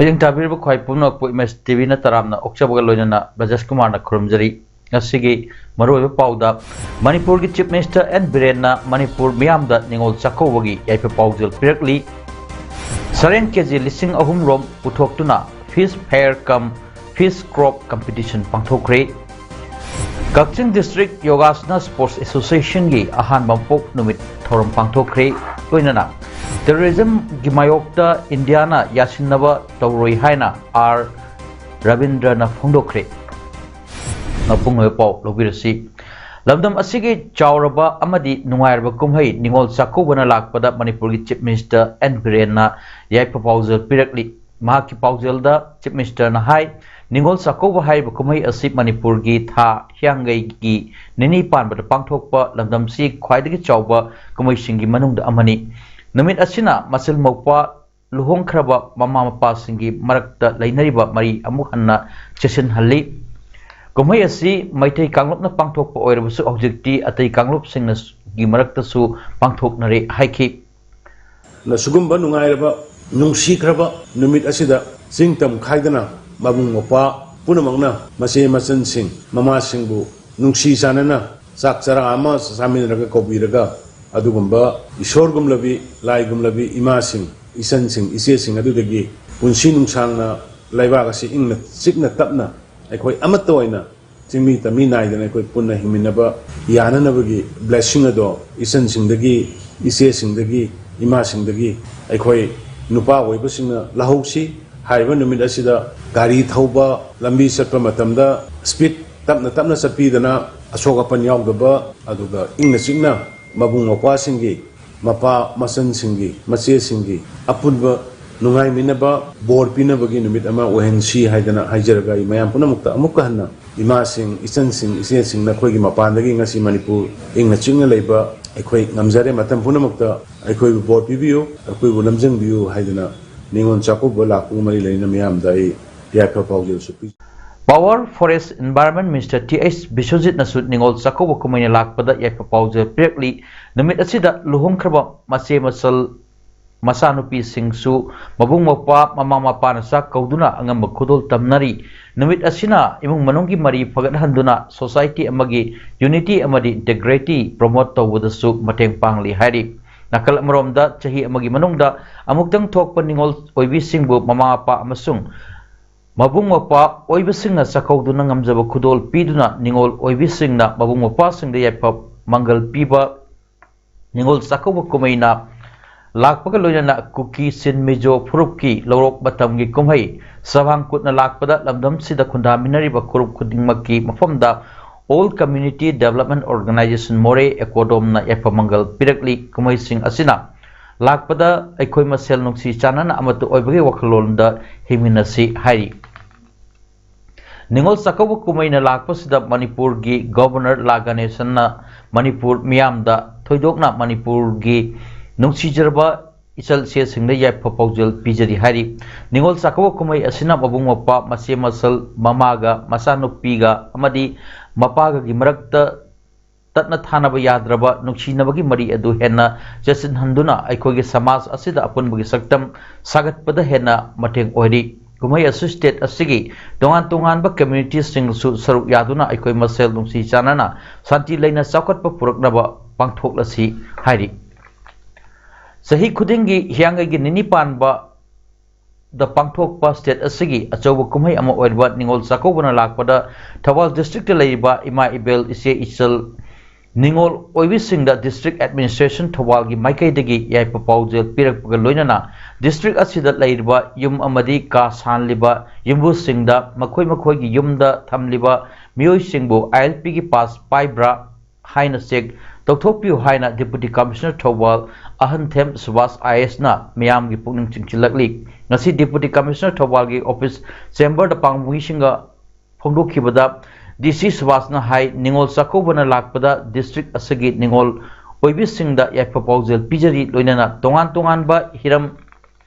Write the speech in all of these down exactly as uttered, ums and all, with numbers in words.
ꯃꯤꯠꯌꯦꯡ ꯇꯥꯕꯤꯔꯤꯕ ꯈ꯭ꯋꯥꯏ ꯄꯨꯝꯅꯃꯛꯄꯨ ꯏꯃꯦꯖ ꯇꯤ ꯚꯤꯅ ꯇꯔꯥꯝꯅ ꯑꯣꯛꯆꯕꯒ ꯂꯣꯏꯅꯅ ꯕ꯭ꯔꯖꯦꯁ ꯀꯨꯃꯥꯔꯅ ꯈꯨꯔꯨꯝꯖꯔꯤ꯫ ꯉꯁꯤꯒꯤ ꯃꯔꯨꯑꯣꯏꯕ ꯄꯥꯎꯗ, ꯃꯅꯤꯄꯨꯔꯒꯤ ꯆꯤꯐ ꯃꯤꯅꯤꯁꯇꯔ ꯑꯦꯟ ꯕꯤꯔꯦꯟꯅ ꯃꯅꯤꯄꯨꯔ ꯃꯤꯌꯥꯝꯗ ꯅꯤꯉꯣꯜ ꯆꯥꯛꯀꯧꯕꯒꯤ ꯌꯥꯏꯐ ꯄꯥꯎꯖꯦꯜ ꯄꯤꯔꯛꯂꯤ꯫ ꯁꯔꯦꯡ ꯀꯦꯖꯤ ꯂꯤꯁꯤꯡ ꯑꯍꯨꯝ ꯔꯣꯝ ꯄꯨꯊꯣꯛꯇꯨꯅ ꯐꯤꯁ ꯐꯦꯌꯔ ꯀꯝ ꯐꯤꯁ ꯀ꯭ꯔꯣꯞ ꯀꯝꯄꯤꯇꯤꯁꯟ ꯄꯥꯡꯊꯣꯛꯈ꯭ꯔꯦ꯫ ꯀꯛꯆꯤꯡ ꯗꯤꯁꯇ꯭ꯔꯤꯛ ꯌꯣꯒꯥꯁꯅꯥ ꯁ꯭ꯄꯣꯔꯠꯁ ꯑꯦꯁꯣꯁꯤꯌꯦꯁꯟꯒꯤ ꯑꯍꯥꯟꯕ ꯃꯄꯣꯛ ꯅꯨꯃꯤꯠ ꯊꯧꯔꯝ ꯄꯥꯡꯊꯣꯛꯈ꯭ꯔꯦ꯫ ꯂꯣꯏꯅꯅ ꯇꯦꯔꯣꯔꯤꯖꯝꯒꯤ ꯃꯥꯌꯣꯛꯇ ꯏꯟꯗꯤꯌꯥꯅ ꯌꯥꯁꯤꯟꯅꯕ ꯇꯧꯔꯣꯏ ꯍꯥꯏꯅ ꯑꯥꯔ ꯔꯕꯤꯟꯗ꯭ꯔꯅ ꯐꯣꯡꯗꯣꯛꯈ꯭ꯔꯦ꯫ ꯃꯄꯨꯡ ꯑꯣꯏꯕ ꯄꯥꯎ ꯂꯧꯕꯤꯔꯁꯤ꯫ ꯂꯝꯗꯝ ꯑꯁꯤꯒꯤ ꯆꯥꯎꯔꯕ ꯑꯃꯗꯤ ꯅꯨꯡꯉꯥꯏꯔꯕ ꯀꯨꯝꯍꯩ ꯅꯤꯉꯣꯜ ꯆꯥꯛꯀꯧꯕꯅ ꯂꯥꯛꯄꯗ ꯃꯅꯤꯄꯨꯔꯒꯤ ꯆꯤꯐ ꯃꯤꯅꯤꯁꯇꯔ ꯑꯦꯟ ꯕꯤꯔꯦꯟꯅ ꯌꯥꯏꯐ ꯄꯥꯎꯖꯦꯜ ꯄꯤꯔꯛꯂꯤ꯫ ꯃꯍꯥꯛꯀꯤ ꯄꯥꯎꯖꯦꯜꯗ ꯆꯤꯐ ꯃꯤꯅꯤꯁꯇꯔꯅ ꯍꯥꯏ, ꯅꯤꯉꯣꯜ ꯆꯥꯛꯀꯧꯕ ꯍꯥꯏꯔꯤꯕ ꯀꯨꯝꯍꯩ ꯑꯁꯤ ꯃꯅꯤꯄꯨꯔꯒꯤ ꯊꯥ ꯍꯤꯌꯥꯡꯒꯩꯒꯤ ꯅꯤꯅꯤ ꯄꯥꯟꯕꯗ ꯄꯥꯡꯊꯣꯛꯄ ꯂꯝꯗꯝꯁꯤ ꯈ꯭ꯋꯥꯏꯗꯒꯤ ꯆꯥꯎꯕ ꯀꯨꯝꯍꯩꯁꯤꯡꯒꯤ ꯃꯅꯨꯡꯗ ꯑꯃꯅꯤ꯫ ꯅꯨꯃꯤꯠ ꯑꯁꯤꯅ ꯃꯆꯤꯜ ꯃꯧꯄ꯭ꯋꯥ ꯂꯨꯍꯣꯡꯈ꯭ꯔꯕ ꯃꯃꯥ ꯃꯄꯥꯁꯤꯡꯒꯤ ꯃꯔꯛꯇ ꯂꯩꯅꯔꯤꯕ ꯃꯔꯤ ꯑꯃꯨꯛ ꯍꯟꯅ ꯆꯦꯠꯁꯤꯟꯍꯜꯂꯤ꯫ ꯀꯨꯝꯍꯩ ꯑꯁꯤ ꯃꯩꯇꯩ ꯀꯥꯡꯂꯨꯞꯅ ꯄꯥꯡꯊꯣꯛꯄ ꯑꯣꯏꯔꯕꯁꯨ ꯍꯧꯖꯤꯛꯇꯤ ꯑꯇꯩ ꯀꯥꯡꯂꯨꯞꯁꯤꯡꯅ ꯒꯤ ꯃꯔꯛꯇꯁꯨ ꯄꯥꯡꯊꯣꯛꯅꯔꯦ ꯍꯥꯏꯈꯤ꯫ ꯑꯁꯤꯒꯨꯝꯕ ꯅꯨꯡꯉꯥꯏꯔꯕ, ꯅꯨꯡꯁꯤꯈ꯭ꯔꯕ ꯅꯨꯃꯤꯠ ꯑꯁꯤꯗ ꯆꯤꯡ ꯇꯝ ꯈꯥꯏꯗꯅ ꯃꯕꯨꯡ ꯃꯧꯄ꯭ꯋꯥ ꯄꯨꯝꯅꯃꯛꯅ ꯃꯆꯦ ꯃꯆꯟꯁꯤꯡ, ꯃꯃꯥꯁꯤꯡꯕꯨ ꯅꯨꯡꯁꯤ ꯆꯥꯟꯅꯅ ꯆꯥꯛ ꯆꯔꯥ ꯑꯃ ꯆꯥꯃꯤꯟꯅꯔꯒ ꯀꯧꯕꯤꯔꯒ, ꯑꯗꯨꯒꯨꯝꯕ ꯏꯁꯣꯔꯒꯨꯝꯂꯕꯤ, ꯂꯥꯏꯒꯨꯝꯂꯕꯤ ꯏꯃꯥꯁꯤꯡ, ꯏꯆꯟꯁꯤꯡ, ꯏꯆꯦꯁꯤꯡ ꯑꯗꯨꯗꯒꯤ ꯄꯨꯟꯁꯤ ꯅꯨꯡꯁꯥꯡꯅ ꯂꯩꯕꯥꯛ ꯑꯁꯤ ꯏꯪꯅ ꯆꯤꯛꯅ ꯇꯞꯅ ꯑꯩꯈꯣꯏ ꯑꯃꯠꯇ ꯑꯣꯏꯅ ꯆꯤꯡꯃꯤ ꯇꯝꯃꯤ ꯅꯥꯏꯗꯅ ꯑꯩꯈꯣꯏ ꯄꯨꯟꯅ ꯍꯤꯡꯃꯤꯟꯅꯕ ꯌꯥꯅꯅꯕꯒꯤ blessing ꯑꯗꯣ, ꯏꯆꯟꯁꯤꯡꯗꯒꯤ, ꯏꯆꯦꯁꯤꯡꯗꯒꯤ, ꯏꯃꯥꯁꯤꯡꯗꯒꯤ ꯑꯩꯈꯣꯏ ꯅꯨꯄꯥ ꯑꯣꯏꯕꯁꯤꯡꯅ ꯂꯧꯍꯧꯁꯤ꯫ ꯍꯥꯏꯔꯤꯕ ꯅꯨꯃꯤꯠ ꯑꯁꯤꯗ ꯒꯥꯔꯤ ꯊꯧꯕ, ꯂꯝꯕꯤ ꯆꯠꯄ ꯃꯇꯝꯗ speed ꯇꯞꯅ ꯇꯞꯅ ꯆꯠꯄꯤꯗꯅ ꯑꯁꯣꯛ ꯑꯄꯟ ꯌꯥꯎꯗꯕ, ꯑꯗꯨꯒ ꯏꯪꯅ ꯆꯤꯛꯅ ꯃꯕꯨꯡ ꯃꯧꯄ꯭ꯋꯥꯁꯤꯡꯒꯤ, ꯃꯄꯥ ꯃꯆꯟꯁꯤꯡꯒꯤ, ꯃꯆꯦꯁꯤꯡꯒꯤ ꯑꯄꯨꯟꯕ ꯅꯨꯡꯉꯥꯏꯃꯤꯟꯅꯕ, ꯕꯣꯔ ꯄꯤꯅꯕꯒꯤ ꯅꯨꯃꯤꯠ ꯑꯃ ꯑꯣꯏꯍꯟꯁꯤ ꯍꯥꯏꯗꯅ ꯍꯥꯏꯖꯔꯒ, ꯑꯩ ꯃꯌꯥꯝ ꯄꯨꯝꯅꯃꯛꯇ ꯑꯃꯨꯛꯀ ꯍꯟꯅ ꯏꯃꯥꯁꯤꯡ, ꯏꯆꯟꯁꯤꯡ, ꯏꯆꯦꯁꯤꯡ, ꯅꯈꯣꯏꯒꯤ ꯃꯄꯥꯟꯗꯒꯤ ꯉꯁꯤ ꯃꯅꯤꯄꯨꯔ ꯏꯪꯅ ꯆꯤꯛꯅ ꯂꯩꯕ ꯑꯩꯈꯣꯏ ꯉꯝꯖꯔꯦ꯫ ꯃꯇꯝ ꯄꯨꯝꯅꯃꯛꯇ ꯑꯩꯈꯣꯏꯕꯨ ꯕꯣꯔ ꯄꯤꯕꯤꯌꯨ, ꯑꯩꯈꯣꯏꯕꯨ ꯂꯝꯖꯤꯡꯕꯤꯌꯨ ꯍꯥꯏꯗꯅ ꯅꯤꯉꯣꯜ ꯆꯥꯛꯀꯧꯕ ꯂꯥꯛꯄꯒ ꯃꯔꯤ ꯂꯩꯅꯅ ꯃꯤꯌꯥꯝꯗ ꯑꯩ ꯌꯥꯏꯐ ꯄꯥꯎꯖꯦꯜꯁꯨ ꯄꯤ꯫ Power Forest Environment Minister T H ꯕꯤꯁ꯭ꯋꯖꯤꯠꯅꯁꯨ ꯅꯤꯉꯣꯜ ꯆꯥꯛꯀꯧꯕ ꯀꯨꯝꯍꯩꯅ ꯂꯥꯛꯄꯗ ꯌꯥꯏꯐ ꯄꯥꯎꯖꯦꯜ ꯄꯤꯔꯛꯂꯤ꯫ ꯅꯨꯃꯤꯠ ꯑꯁꯤꯗ ꯂꯨꯍꯣꯡꯈ꯭ꯔꯕ ꯃꯆꯦ ꯃꯆꯜ, ꯃꯆꯥꯅꯨꯄꯤꯁꯤꯡꯁꯨ ꯃꯕꯨꯡ ꯃꯧꯄ꯭ꯋꯥ, ꯃꯃꯥ ꯃꯄꯥꯅ ꯆꯥꯛ ꯀꯧꯗꯨꯅ ꯑꯉꯝꯕ ꯈꯨꯗꯣꯜ ꯇꯝꯅꯔꯤ꯫ ꯅꯨꯃꯤꯠ ꯑꯁꯤꯅ ꯏꯃꯨꯡ ꯃꯅꯨꯡꯒꯤ ꯃꯔꯤ ꯐꯒꯠꯍꯟꯗꯨꯅ society ꯑꯃꯒꯤ unity ꯑꯃꯗꯤ integrity promote ꯇꯧꯕꯗꯁꯨ ꯃꯇꯦꯡ ꯄꯥꯡꯂꯤ ꯍꯥꯏꯔꯤ꯫ ꯅꯥꯀꯜ ꯑꯃꯔꯣꯝꯗ, ꯆꯍꯤ ꯑꯃꯒꯤ ꯃꯅꯨꯡꯗ ꯑꯃꯨꯛꯇꯪ ꯊꯣꯛꯄ ꯅꯤꯉꯣꯜ ꯑꯣꯏꯕꯤꯁꯤꯡꯕꯨ ꯃꯃꯥ ꯃꯄꯥ ꯑꯃꯁꯨꯡ ꯃꯕꯨꯡ ꯃꯧꯄ꯭ꯋꯥ ꯑꯣꯏꯕꯁꯤꯡꯅ ꯆꯥꯛꯀꯧꯗꯨꯅ ꯉꯝꯖꯕ ꯈꯨꯗꯣꯜ ꯄꯤꯗꯨꯅ ꯅꯤꯉꯣꯜ ꯑꯣꯏꯕꯤꯁꯤꯡꯅ ꯃꯕꯨꯡ ꯃꯧꯄ꯭ꯋꯥꯁꯤꯡꯗ ꯌꯥꯏꯐ ꯃꯪꯒꯜ ꯄꯤꯕ ꯅꯤꯉꯣꯜ ꯆꯥꯛꯀꯧꯕ ꯀꯨꯝꯍꯩꯅ ꯂꯥꯛꯄꯒ ꯂꯣꯏꯅꯅ ꯀꯨꯀꯤ, ꯆꯤꯟ, ꯃꯤꯖꯣ ꯐꯨꯔꯨꯞꯀꯤ ꯂꯧꯔꯣꯛ ꯃꯇꯝꯒꯤ ꯀꯨꯝꯍꯩ ꯁꯕꯥꯡ ꯀꯨꯠꯅ ꯂꯥꯛꯄꯗ ꯂꯝꯗꯝꯁꯤꯗ ꯈꯨꯟꯗꯥꯃꯤꯟꯅꯔꯤꯕ ꯐꯨꯔꯨꯞ ꯈꯨꯗꯤꯡꯃꯛꯀꯤ ꯃꯐꯝꯗ All Community Development Organisation ꯃꯣꯔꯦ, ꯑꯦꯀꯣꯗꯣꯝꯅ ꯌꯥꯏꯐ ꯃꯪꯒꯜ ꯄꯤꯔꯛꯂꯤ꯫ ꯀꯨꯝꯍꯩꯁꯤꯡ ꯑꯁꯤꯅ ꯂꯥꯛꯄꯗ ꯑꯩꯈꯣꯏ ꯃꯁꯦꯜ ꯅꯨꯡꯁꯤ ꯆꯥꯟꯅꯅ ꯑꯃꯠꯇ ꯑꯣꯏꯕꯒꯤ ꯋꯥꯈꯜꯂꯣꯟꯗ ꯍꯤꯡꯃꯤꯟꯅꯁꯤ ꯍꯥꯏꯔꯤ꯫ ꯅꯤꯉꯣꯜ ꯆꯥꯛꯀꯧꯕ ꯀꯨꯝꯍꯩꯅ ꯂꯥꯛꯄꯁꯤꯗ ꯃꯅꯤꯄꯨꯔꯒꯤ Governor ꯂꯥ ꯒꯅꯦꯁꯟꯅ ꯃꯅꯤꯄꯨꯔ ꯃꯤꯌꯥꯝꯗ ꯊꯣꯏꯗꯣꯛꯅ ꯃꯅꯤꯄꯨꯔꯒꯤ ꯅꯨꯡꯁꯤꯖꯔꯕ ꯏꯆꯜ ꯏꯆꯦꯁꯤꯡꯗ ꯌꯥꯏꯐ ꯄꯥꯎꯖꯦꯜ ꯄꯤꯖꯔꯤ ꯍꯥꯏꯔꯤ꯫ ꯅꯤꯉꯣꯜ ꯆꯥꯛꯀꯧꯕ ꯀꯨꯝꯍꯩ ꯑꯁꯤꯅ ꯃꯕꯨꯡ ꯃꯧꯄ꯭ꯋꯥ, ꯃꯆꯦ ꯃꯆꯜ, ꯃꯃꯥꯒ ꯃꯆꯥꯅꯨꯄꯤꯒ ꯑꯃꯗꯤ ꯃꯄꯥꯒꯒꯤ ꯃꯔꯛꯇ ꯇꯠꯅ ꯊꯥꯅꯕ ꯌꯥꯗ꯭ꯔꯕ ꯅꯨꯡꯁꯤꯅꯕꯒꯤ ꯃꯔꯤ ꯑꯗꯨ ꯍꯦꯟꯅ ꯆꯦꯠꯁꯤꯟꯍꯟꯗꯨꯅ ꯑꯩꯈꯣꯏꯒꯤ ꯁꯃꯥꯖ ꯑꯁꯤꯗ ꯑꯄꯨꯟꯕꯒꯤ ꯁꯛꯇꯝ ꯁꯥꯒꯠꯄꯗ ꯍꯦꯟꯅ ꯃꯇꯦꯡ ꯑꯣꯏꯔꯤ꯫ ꯀꯨꯝꯍꯩ ꯑꯁꯤ state ꯑꯁꯤꯒꯤ ꯇꯣꯉꯥꯟ ꯇꯣꯉꯥꯟꯕ community ꯁꯤꯡꯁꯨ ꯁꯔꯨꯛ ꯌꯥꯗꯨꯅ ꯑꯩꯈꯣꯏ ꯃꯁꯦꯜ ꯅꯨꯡꯁꯤ ꯆꯥꯟꯅꯅ ꯁꯥꯟꯇꯤ ꯂꯩꯅ ꯆꯥꯎꯈꯠꯄ ꯄꯨꯔꯛꯅꯕ ꯄꯥꯡꯊꯣꯛꯂꯁꯤ ꯍꯥꯏꯔꯤ꯫ ꯆꯍꯤ ꯈꯨꯗꯤꯡꯒꯤ ꯍꯤꯌꯥꯡꯒꯩꯒꯤ ꯅꯤꯅꯤ ꯄꯥꯟꯕ ꯗ ꯄꯥꯡꯊꯣꯛꯄ state ꯑꯁꯤꯒꯤ ꯑꯆꯧꯕ ꯀꯨꯝꯍꯩ ꯑꯃ ꯑꯣꯏꯔꯤꯕ ꯅꯤꯉꯣꯜ ꯆꯥꯛꯀꯧꯕꯅ ꯂꯥꯛꯄꯗ ꯊꯧꯕꯥꯜ district ꯇ ꯂꯩꯔꯤꯕ ꯏꯃꯥ ꯏꯕꯦꯜ, ꯏꯆꯦ ꯏꯆꯜ, ꯅꯤꯉꯣꯜ ꯑꯣꯏꯕꯤꯁꯤꯡꯗ district administration ꯊꯧꯕꯥꯜꯒꯤ ꯃꯥꯏꯀꯩꯗꯒꯤ ꯌꯥꯏꯐ ꯄꯥꯎꯖꯦꯜ ꯄꯤꯔꯛꯄꯒ ꯂꯣꯏꯅꯅ district ꯑꯁꯤꯗ ꯂꯩꯔꯤꯕ ꯌꯨꯝ ꯑꯃꯗꯤ ꯀꯥ ꯁꯥꯟꯂꯤꯕ ꯌꯨꯝꯕꯨꯁꯤꯡꯗ ꯃꯈꯣꯏ ꯃꯈꯣꯏꯒꯤ ꯌꯨꯝꯗ ꯊꯝꯂꯤꯕ ꯃꯤꯑꯣꯏꯁꯤꯡꯕꯨ I L P ꯒꯤ pass ꯄꯥꯏꯕ꯭ꯔꯥ ꯍꯥꯏꯅ check ꯇꯧꯊꯣꯛꯄꯤꯌꯨ ꯍꯥꯏꯅ Deputy Commissioner Thoubal ꯑꯍꯟꯊꯦꯝ Subhas IAS ꯅ ꯃꯤꯌꯥꯝꯒꯤ ꯄꯨꯛꯅꯤꯡ ꯆꯤꯡꯁꯤꯜꯂꯛꯂꯤ꯫ ꯉꯁꯤ Deputy Commissioner ꯊꯧꯕꯥꯜꯒꯤ office chamber ꯗ ꯄꯥꯎꯃꯤꯁꯤꯡꯒ ꯐꯣꯡꯗꯣꯛꯈꯤꯕꯗ, DC ꯁꯨꯕꯥꯁꯅ ꯍꯥꯏ, ꯅꯤꯉꯣꯜ ꯆꯥꯛꯀꯧꯕꯅ ꯂꯥꯛꯄꯗ district ꯑꯁꯤꯒꯤ ꯅꯤꯉꯣꯜ ꯑꯣꯏꯕꯤꯁꯤꯡꯗ ꯌꯥꯏꯐ ꯄꯥꯎꯖꯦꯜ ꯄꯤꯖꯔꯤ, ꯂꯣꯏꯅꯅ ꯇꯣꯉꯥꯟ ꯇꯣꯉꯥꯟꯕ ꯍꯤꯔꯝ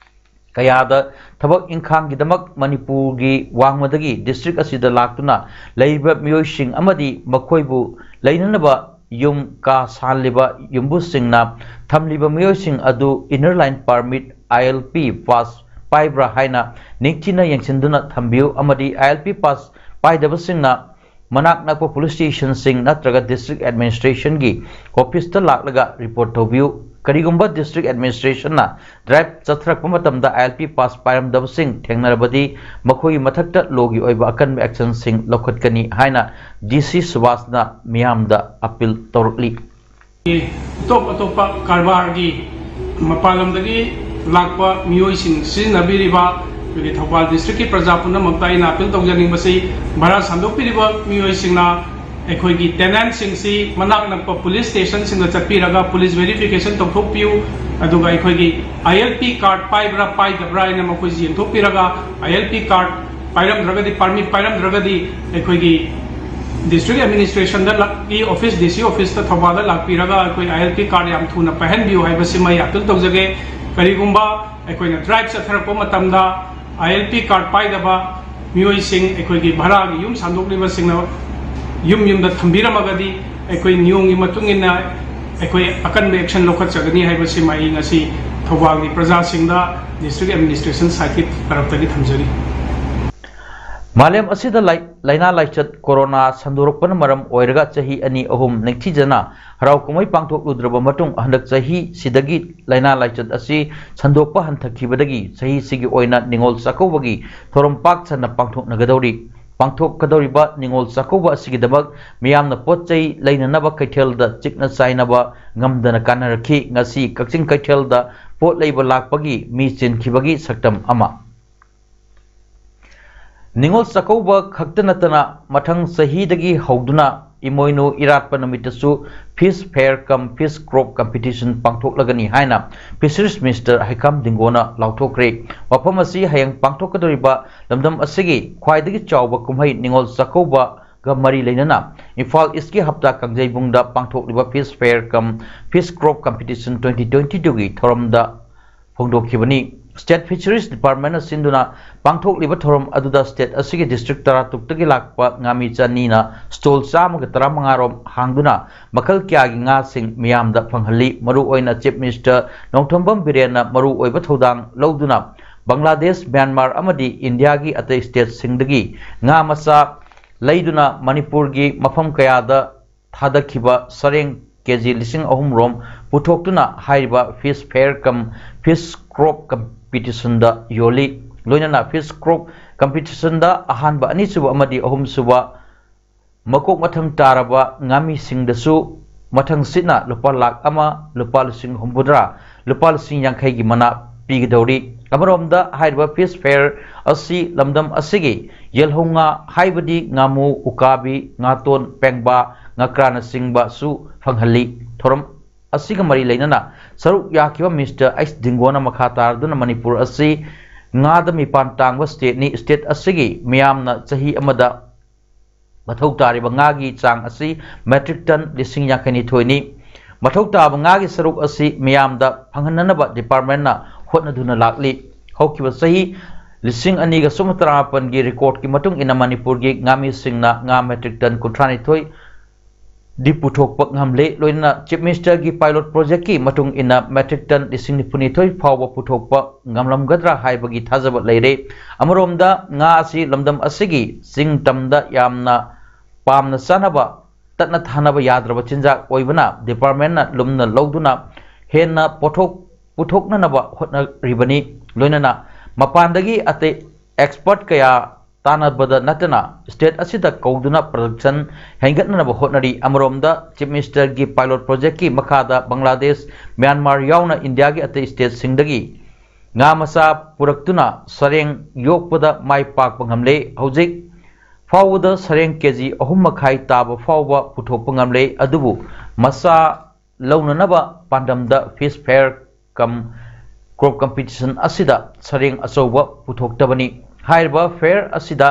ꯀꯌꯥꯗ ꯊꯕꯛ ꯏꯪꯈꯥꯡꯒꯤꯗꯃꯛ ꯃꯅꯤꯄꯨꯔꯒꯤ ꯋꯥꯡꯃꯗꯒꯤ district ꯑꯁꯤꯗ ꯂꯥꯛꯇꯨꯅ ꯂꯩꯔꯤꯕ ꯃꯤꯑꯣꯏꯁꯤꯡ ꯑꯃꯗꯤ ꯃꯈꯣꯏꯕꯨ ꯂꯩꯅꯅꯕ ꯌꯨꯝ ꯀꯥ ꯁꯥꯍꯜꯂꯤꯕ ꯌꯨꯝꯕꯨꯁꯤꯡꯅ ꯊꯝꯂꯤꯕ ꯃꯤꯑꯣꯏꯁꯤꯡ ꯑꯗꯨ Inner Line Permit, ILP pass ꯄꯥꯏꯕ꯭ꯔꯥ ꯍꯥꯏꯅ ꯅꯤꯡꯊꯤꯅ ꯌꯦꯡꯁꯤꯟꯗꯨꯅ ꯊꯝꯕꯤꯌꯨ ꯑꯃꯗꯤ ILP pass ꯄꯥꯏꯗꯕꯁꯤꯡꯅ ꯃꯅꯥꯛ ꯅꯛꯄ police station ꯁꯤꯡ ꯅꯠꯇ꯭ꯔꯒ district administration ꯒꯤ office ꯇ ꯂꯥꯛꯂꯒ report ꯇꯧꯕꯤꯌꯨ꯫ ꯀꯔꯤꯒꯨꯝꯕ district administration ꯅ drive ꯆꯠꯊꯔꯛꯄ ꯃꯇꯝꯗ ILP pass ꯄꯥꯏꯔꯝꯗꯕꯁꯤꯡ ꯊꯦꯡꯅꯔꯕꯗꯤ ꯃꯈꯣꯏꯒꯤ ꯃꯊꯛꯇ law ꯒꯤ ꯑꯣꯏꯕ ꯑꯀꯟꯕ action ꯁꯤꯡ ꯂꯧꯈꯠꯀꯅꯤ ꯍꯥꯏꯅ DC ꯁꯨꯕꯥꯁꯅ ꯃꯤꯌꯥꯝꯗ appeal ꯇꯧꯔꯛꯂꯤ꯫ ꯑꯇꯣꯞ ꯑꯇꯣꯞꯄ ꯀꯔꯕꯥꯔꯒꯤ ꯃꯄꯥꯟ ꯂꯝꯗꯒꯤ ꯂꯥꯛꯄ ꯃꯤꯑꯣꯏꯁꯤꯡ ꯁꯤꯖꯤꯟꯅꯕꯤꯔꯤꯕ ꯑꯩꯈꯣꯏꯒꯤ ꯊꯧꯕꯥꯜ district ꯀꯤ ꯄ꯭ꯔꯖꯥ ꯄꯨꯝꯅꯃꯛꯇ ꯑꯩꯅ appeal ꯇꯧꯖꯅꯤꯡꯕꯁꯤ, ꯚꯔꯥ ꯁꯟꯗꯣꯛꯄꯤꯔꯤꯕ ꯃꯤꯑꯣꯏꯁꯤꯡꯅ ꯑꯩꯈꯣꯏꯒꯤ tenant ꯁꯤꯡꯁꯤ ꯃꯅꯥꯛ ꯅꯛꯄ police station ꯁꯤꯡꯗ ꯆꯠꯄꯤꯔꯒ police verification ꯇꯧꯊꯣꯛꯄꯤꯌꯨ꯫ ꯑꯗꯨꯒ ꯑꯩꯈꯣꯏꯒꯤ ILP card ꯄꯥꯏꯕ꯭ꯔꯥ ꯄꯥꯏꯗꯕ꯭ꯔꯥ ꯍꯥꯏꯅ ꯃꯈꯣꯏꯁꯤ ꯌꯦꯡꯊꯣꯛꯄꯤꯔꯒ, ILP card ꯄꯥꯏꯔꯝꯗ꯭ꯔꯒꯗꯤ, permit ꯄꯥꯏꯔꯝꯗ꯭ꯔꯒꯗꯤ, ꯑꯩꯈꯣꯏꯒꯤ district administration ꯗ ꯂꯥꯛ-, ꯒꯤ office, DC office ꯇ ꯊꯧꯕꯥꯜꯗ ꯂꯥꯛꯄꯤꯔꯒ ꯑꯩꯈꯣꯏ ILP card ꯌꯥꯝ ꯊꯨꯅ ꯄꯥꯏꯍꯟꯕꯤꯌꯨ ꯍꯥꯏꯕꯁꯤꯃ ꯑꯩ appeal ꯇꯧꯖꯒꯦ꯫ ꯀꯔꯤꯒꯨꯝꯕ ꯑꯩꯈꯣꯏꯅ drive ꯆꯠꯊꯔꯛꯄ ꯃꯇꯝꯗ ILP card ꯄꯥꯏꯗꯕ ꯃꯤꯑꯣꯏꯁꯤꯡ ꯑꯩꯈꯣꯏꯒꯤ ꯚꯔꯥꯒꯤ ꯌꯨꯝ ꯁꯥꯟꯗꯣꯛꯂꯤꯕꯁꯤꯡꯅ ꯌꯨꯝ ꯌꯨꯝꯗ ꯊꯝꯕꯤꯔꯝꯃꯒꯗꯤ ꯑꯩꯈꯣꯏ ꯅꯤꯌꯣꯝꯒꯤ ꯃꯇꯨꯡ ꯏꯟꯅ ꯑꯩꯈꯣꯏ ꯑꯀꯟꯕ action ꯂꯧꯈꯠꯆꯒꯅꯤ ꯍꯥꯏꯕꯁꯤꯃ ꯑꯩ ꯉꯁꯤ ꯊꯧꯕꯥꯜꯒꯤ ꯄ꯭ꯔꯖꯥꯁꯤꯡꯗ district administration side ꯀꯤ ꯇꯔꯞꯇꯒꯤ ꯊꯝꯖꯔꯤ꯫ ꯃꯥꯂꯦꯝ ꯑꯁꯤꯗ ꯂꯥꯏ-, ꯂꯥꯏꯅꯥ ꯂꯥꯏꯆꯠ ꯀꯣꯔꯣꯅꯥ ꯁꯟꯗꯣꯔꯛꯄꯅ ꯃꯔꯝ ꯑꯣꯏꯔꯒ ꯆꯍꯤ ꯑꯅꯤ ꯑꯍꯨꯝ ꯅꯤꯡꯊꯤꯖꯅ ꯍꯔꯥꯎ ꯀꯨꯝꯍꯩ ꯄꯥꯡꯊꯣꯛꯂꯨꯗ꯭ꯔꯕ ꯃꯇꯨꯡ, ꯍꯟꯗꯛ ꯆꯍꯤꯁꯤꯗꯒꯤ ꯂꯥꯏꯅꯥ ꯂꯥꯏꯆꯠ ꯑꯁꯤ ꯁꯟꯗꯣꯛꯄ ꯍꯟꯊꯈꯤꯕꯗꯒꯤ ꯆꯍꯤꯁꯤꯒꯤ ꯑꯣꯏꯅ ꯅꯤꯉꯣꯜ ꯆꯥꯛꯀꯧꯕꯒꯤ ꯊꯧꯔꯝ ꯄꯥꯛ ꯁꯟꯅ ꯄꯥꯡꯊꯣꯛꯅꯒꯗꯧꯔꯤ꯫ ꯄꯥꯡꯊꯣꯛꯀꯗꯧꯔꯤꯕ ꯅꯤꯉꯣꯜ ꯆꯥꯛꯀꯧꯕ ꯑꯁꯤꯒꯤꯗꯃꯛ ꯃꯤꯌꯥꯝꯅ ꯄꯣꯠ ꯆꯩ ꯂꯩꯅꯅꯕ ꯀꯩꯊꯦꯜꯗ ꯆꯤꯛꯅ ꯆꯥꯏꯅꯕ ꯉꯝꯗꯅ ꯀꯥꯟꯅꯔꯛꯈꯤ꯫ ꯉꯁꯤ ꯀꯛꯆꯤꯡ ꯀꯩꯊꯦꯜꯗ ꯄꯣꯠ ꯂꯩꯕ ꯂꯥꯛꯄꯒꯤ ꯃꯤ ꯆꯤꯟꯈꯤꯕꯒꯤ ꯁꯛꯇꯝ ꯑꯃ꯫ ꯅꯤꯉꯣꯜ ꯆꯥꯛꯀꯧꯕ ꯈꯛꯇ ꯅꯠꯇꯅ ꯃꯊꯪ ꯆꯍꯤꯗꯒꯤ ꯍꯧꯗꯨꯅ ꯏꯃꯣꯏꯅꯨ ꯏꯔꯥꯠꯄ ꯅꯨꯃꯤꯠꯇꯁꯨ Fish Fair cum Fish Crop Competition ꯄꯥꯡꯊꯣꯛꯂꯒꯅꯤ ꯍꯥꯏꯅ Fisheries Minister ꯍꯩꯀꯥꯝ ꯗꯤꯡꯒꯣꯅ ꯂꯥꯎꯊꯣꯛꯈ꯭ꯔꯦ꯫ ꯋꯥꯐꯝ ꯑꯁꯤ ꯍꯌꯦꯡ ꯄꯥꯡꯊꯣꯛꯀꯗꯧꯔꯤꯕ ꯂꯝꯗꯝ ꯑꯁꯤꯒꯤ ꯈ꯭ꯋꯥꯏꯗꯒꯤ ꯆꯥꯎꯕ ꯀꯨꯝꯍꯩ ꯅꯤꯉꯣꯜ ꯆꯥꯛꯀꯧꯕꯒ ꯃꯔꯤ ꯂꯩꯅꯅ ꯏꯝꯐꯥꯜ ꯏꯁꯀꯤ ꯍꯞꯇꯥ ꯀꯥꯡꯖꯩꯕꯨꯡꯗ ꯄꯥꯡꯊꯣꯛꯂꯤꯕ Fish Fair cum Fish Crop Competition twenty twenty-two ꯒꯤ ꯊꯧꯔꯝꯗ ꯐꯣꯡꯗꯣꯛꯈꯤꯕꯅꯤ꯫ State Fisheries Department ꯅ ꯁꯤꯟꯗꯨꯅ ꯄꯥꯡꯊꯣꯛꯂꯤꯕ ꯊꯧꯔꯝ ꯑꯗꯨꯗ state ꯑꯁꯤꯒꯤ district ꯇꯔꯥꯇꯔꯨꯛꯇꯒꯤ ꯂꯥꯛꯄ ꯉꯥꯃꯤ ꯆꯅꯤꯅ stall ꯆꯥꯝꯃꯒ ꯇꯔꯥꯃꯉꯥ ꯔꯣꯝ ꯍꯥꯡꯗꯨꯅ ꯃꯈꯜ ꯀꯌꯥꯒꯤ ꯉꯥꯁꯤꯡ ꯃꯤꯌꯥꯝꯗ ꯐꯪꯍꯜꯂꯤ꯫ ꯃꯔꯨꯑꯣꯏꯅ Chief Minister ꯅꯣꯡꯊꯣꯝꯕꯝ ꯕꯤꯔꯦꯟꯅ ꯃꯔꯨꯑꯣꯏꯕ ꯊꯧꯗꯥꯡ ꯂꯧꯗꯨꯅ ꯕꯪꯒ꯭ꯂꯥꯗꯦꯁ, ꯃ꯭ꯌꯥꯟꯃꯥꯔ ꯑꯃꯗꯤ ꯏꯟꯗꯤꯌꯥꯒꯤ ꯑꯇꯩ state ꯁꯤꯡꯗꯒꯤ ꯉꯥ ꯃꯆꯥ ꯂꯩꯗꯨꯅ ꯃꯅꯤꯄꯨꯔꯒꯤ ꯃꯐꯝ ꯀꯌꯥꯗ ꯊꯥꯗꯈꯤꯕ ꯁꯔꯦꯡ ꯀꯦ ꯖꯤ ꯂꯤꯁꯤꯡ ꯑꯍꯨꯝ ꯔꯣꯝ ꯄꯨꯊꯣꯛꯇꯨꯅ ꯍꯥꯏꯔꯤꯕ Fish Fair cum Fish Crop Competition ꯗ ꯌꯣꯜꯂꯤ꯫ ꯂꯣꯏꯅꯅ Fish Crop Competition ꯗ ꯑꯍꯥꯟꯕ, ꯑꯅꯤꯁꯨꯕ ꯑꯃꯗꯤ ꯑꯍꯨꯝꯁꯨꯕ ꯃꯀꯣꯛ ꯃꯊꯪ ꯇꯥꯔꯕ ꯉꯥꯃꯤꯁꯤꯡꯗꯁꯨ ꯃꯊꯪ ꯁꯤꯠꯅ ꯂꯨꯄꯥ ꯂꯥꯈ ꯑꯃ, ꯂꯨꯄꯥ ꯂꯤꯁꯤꯡ ꯍꯨꯝꯐꯨꯇꯔꯥ, ꯂꯨꯄꯥ ꯂꯤꯁꯤꯡ ꯌꯥꯡꯈꯩꯒꯤ ꯃꯅꯥ ꯄꯤꯒꯗꯧꯔꯤ꯫ ꯑꯃꯔꯣꯝꯗ ꯍꯥꯏꯔꯤꯕ Fish Fair ꯑꯁꯤ ꯂꯝꯗꯝ ꯑꯁꯤꯒꯤ ꯌꯦꯜꯍꯧ ꯉꯥ ꯍꯥꯏꯕꯗꯤ ꯉꯥꯃꯨ, ꯎꯀꯥꯕꯤ, ꯉꯥꯇꯣꯟ, ꯄꯦꯡꯕꯥ, ꯉꯀ꯭ꯔꯥꯅꯆꯤꯡꯕꯁꯨ ꯐꯪꯍꯜꯂꯤ꯫ ꯊꯧꯔꯝ ꯑꯁꯤꯒ ꯃꯔꯤ ꯂꯩꯅꯅ ꯁꯔꯨꯛ ꯌꯥꯈꯤꯕ Minister ꯑꯩꯆ ꯗꯤꯡꯒꯣꯅ ꯃꯈꯥ ꯇꯥꯔꯗꯨꯅ ꯃꯅꯤꯄꯨꯔ ꯑꯁꯤ ꯉꯥꯗ ꯃꯤꯄꯥꯟ ꯇꯥꯡꯕ state ꯅꯤ꯫ State ꯑꯁꯤꯒꯤ ꯃꯤꯌꯥꯝꯅ ꯆꯍꯤ ꯑꯃꯗ ꯃꯊꯧ ꯇꯥꯔꯤꯕ ꯉꯥꯒꯤ ꯆꯥꯡ ꯑꯁꯤ metric ton ꯂꯤꯁꯤꯡ ꯌꯥꯡꯈꯩ ꯅꯤꯊꯣꯏꯅꯤ꯫ ꯃꯊꯧ ꯇꯥꯕ ꯉꯥꯒꯤ ꯁꯔꯨꯛ ꯑꯁꯤ ꯃꯤꯌꯥꯝꯗ ꯐꯪꯍꯟꯅꯅꯕ department ꯅ ꯍꯣꯠꯅꯗꯨꯅ ꯂꯥꯛꯂꯤ꯫ ꯍꯧꯈꯤꯕ ꯆꯍꯤ ꯂꯤꯁꯤꯡ ꯑꯅꯤꯒ ꯁꯨꯞꯅ ꯇꯔꯥꯃꯥꯄꯟꯒꯤ record ꯀꯤ ꯃꯇꯨꯡ ꯏꯟꯅ ꯃꯅꯤꯄꯨꯔꯒꯤ ꯉꯥꯃꯤꯁꯤꯡꯅ ꯉꯥ metric ton ꯀꯨꯟꯊ꯭ꯔꯥ ꯅꯤꯊꯣꯏ ꯗꯤ ꯄꯨꯊꯣꯛꯄ ꯉꯝꯂꯦ꯫ ꯂꯣꯏꯅꯅ Chief Minister ꯒꯤ pilot project ꯀꯤ ꯃꯇꯨꯡ ꯏꯟꯅ metric ton ꯂꯤꯁꯤꯡ ꯅꯤꯐꯨ ꯅꯤꯊꯣꯏ ꯐꯥꯎꯕ ꯄꯨꯊꯣꯛꯄ ꯉꯝꯂꯝꯒꯗ꯭ꯔꯥ ꯍꯥꯏꯕꯒꯤ ꯊꯥꯖꯕ ꯂꯩꯔꯦ꯫ ꯑꯃꯔꯣꯝꯗ ꯉꯥ ꯑꯁꯤ ꯂꯝꯗꯝ ꯑꯁꯤꯒꯤ ꯆꯤꯡ ꯇꯝꯗ ꯌꯥꯝꯅ ꯄꯥꯝꯅ ꯆꯥꯅꯕ, ꯇꯠꯅ ꯊꯥꯅꯕ ꯌꯥꯗ꯭ꯔꯕ ꯆꯤꯟꯖꯥꯛ ꯑꯣꯏꯕꯅ department ꯅ ꯂꯨꯝꯅ ꯂꯧꯗꯨꯅ ꯍꯦꯟꯅ ꯄꯣꯠꯊꯣꯛ ꯄꯨꯊꯣꯛꯅꯅꯕ ꯍꯣꯠꯅꯔꯤꯕꯅꯤ꯫ ꯂꯣꯏꯅꯅ ꯃꯄꯥꯟꯗꯒꯤ ꯑꯇꯩ expert ꯀꯌꯥ ꯇꯥꯟꯅꯕꯗ ꯅꯠꯇꯅ state ꯑꯁꯤꯗ ꯀꯧꯗꯨꯅ production ꯍꯦꯟꯒꯠꯅꯅꯕ ꯍꯣꯠꯅꯔꯤ꯫ ꯑꯃꯔꯣꯝꯗ Chief Minister ꯒꯤ pilot project ꯀꯤ ꯃꯈꯥꯗ ꯕꯪꯒ꯭ꯂꯥꯗꯦꯁ, ꯃ꯭ꯌꯥꯟꯃꯥꯔ ꯌꯥꯎꯅ ꯏꯟꯗꯤꯌꯥꯒꯤ ꯑꯇꯩ state ꯁꯤꯡꯗꯒꯤ ꯉꯥ ꯃꯆꯥ ꯄꯨꯔꯛꯇꯨꯅ ꯁꯔꯦꯡ ꯌꯣꯛꯄꯗ ꯃꯥꯏ ꯄꯥꯛꯄ ꯉꯝꯂꯦ꯫ ꯍꯧꯖꯤꯛ ꯐꯥꯎꯕꯗ ꯁꯔꯦꯡ ꯀꯦ ꯖꯤ ꯑꯍꯨꯝ ꯃꯈꯥꯏ ꯇꯥꯕ ꯐꯥꯎꯕ ꯄꯨꯊꯣꯛꯄ ꯉꯝꯂꯦ꯫ ꯑꯗꯨꯕꯨ ꯃꯆꯥ ꯂꯧꯅꯅꯕ ꯄꯥꯟꯗꯝꯗ fish fair cum crop competition ꯑꯁꯤꯗ ꯁꯔꯦꯡ ꯑꯆꯧꯕ ꯄꯨꯊꯣꯛꯇꯕꯅꯤ꯫ ꯍꯥꯏꯔꯤꯕ fair ꯑꯁꯤꯗ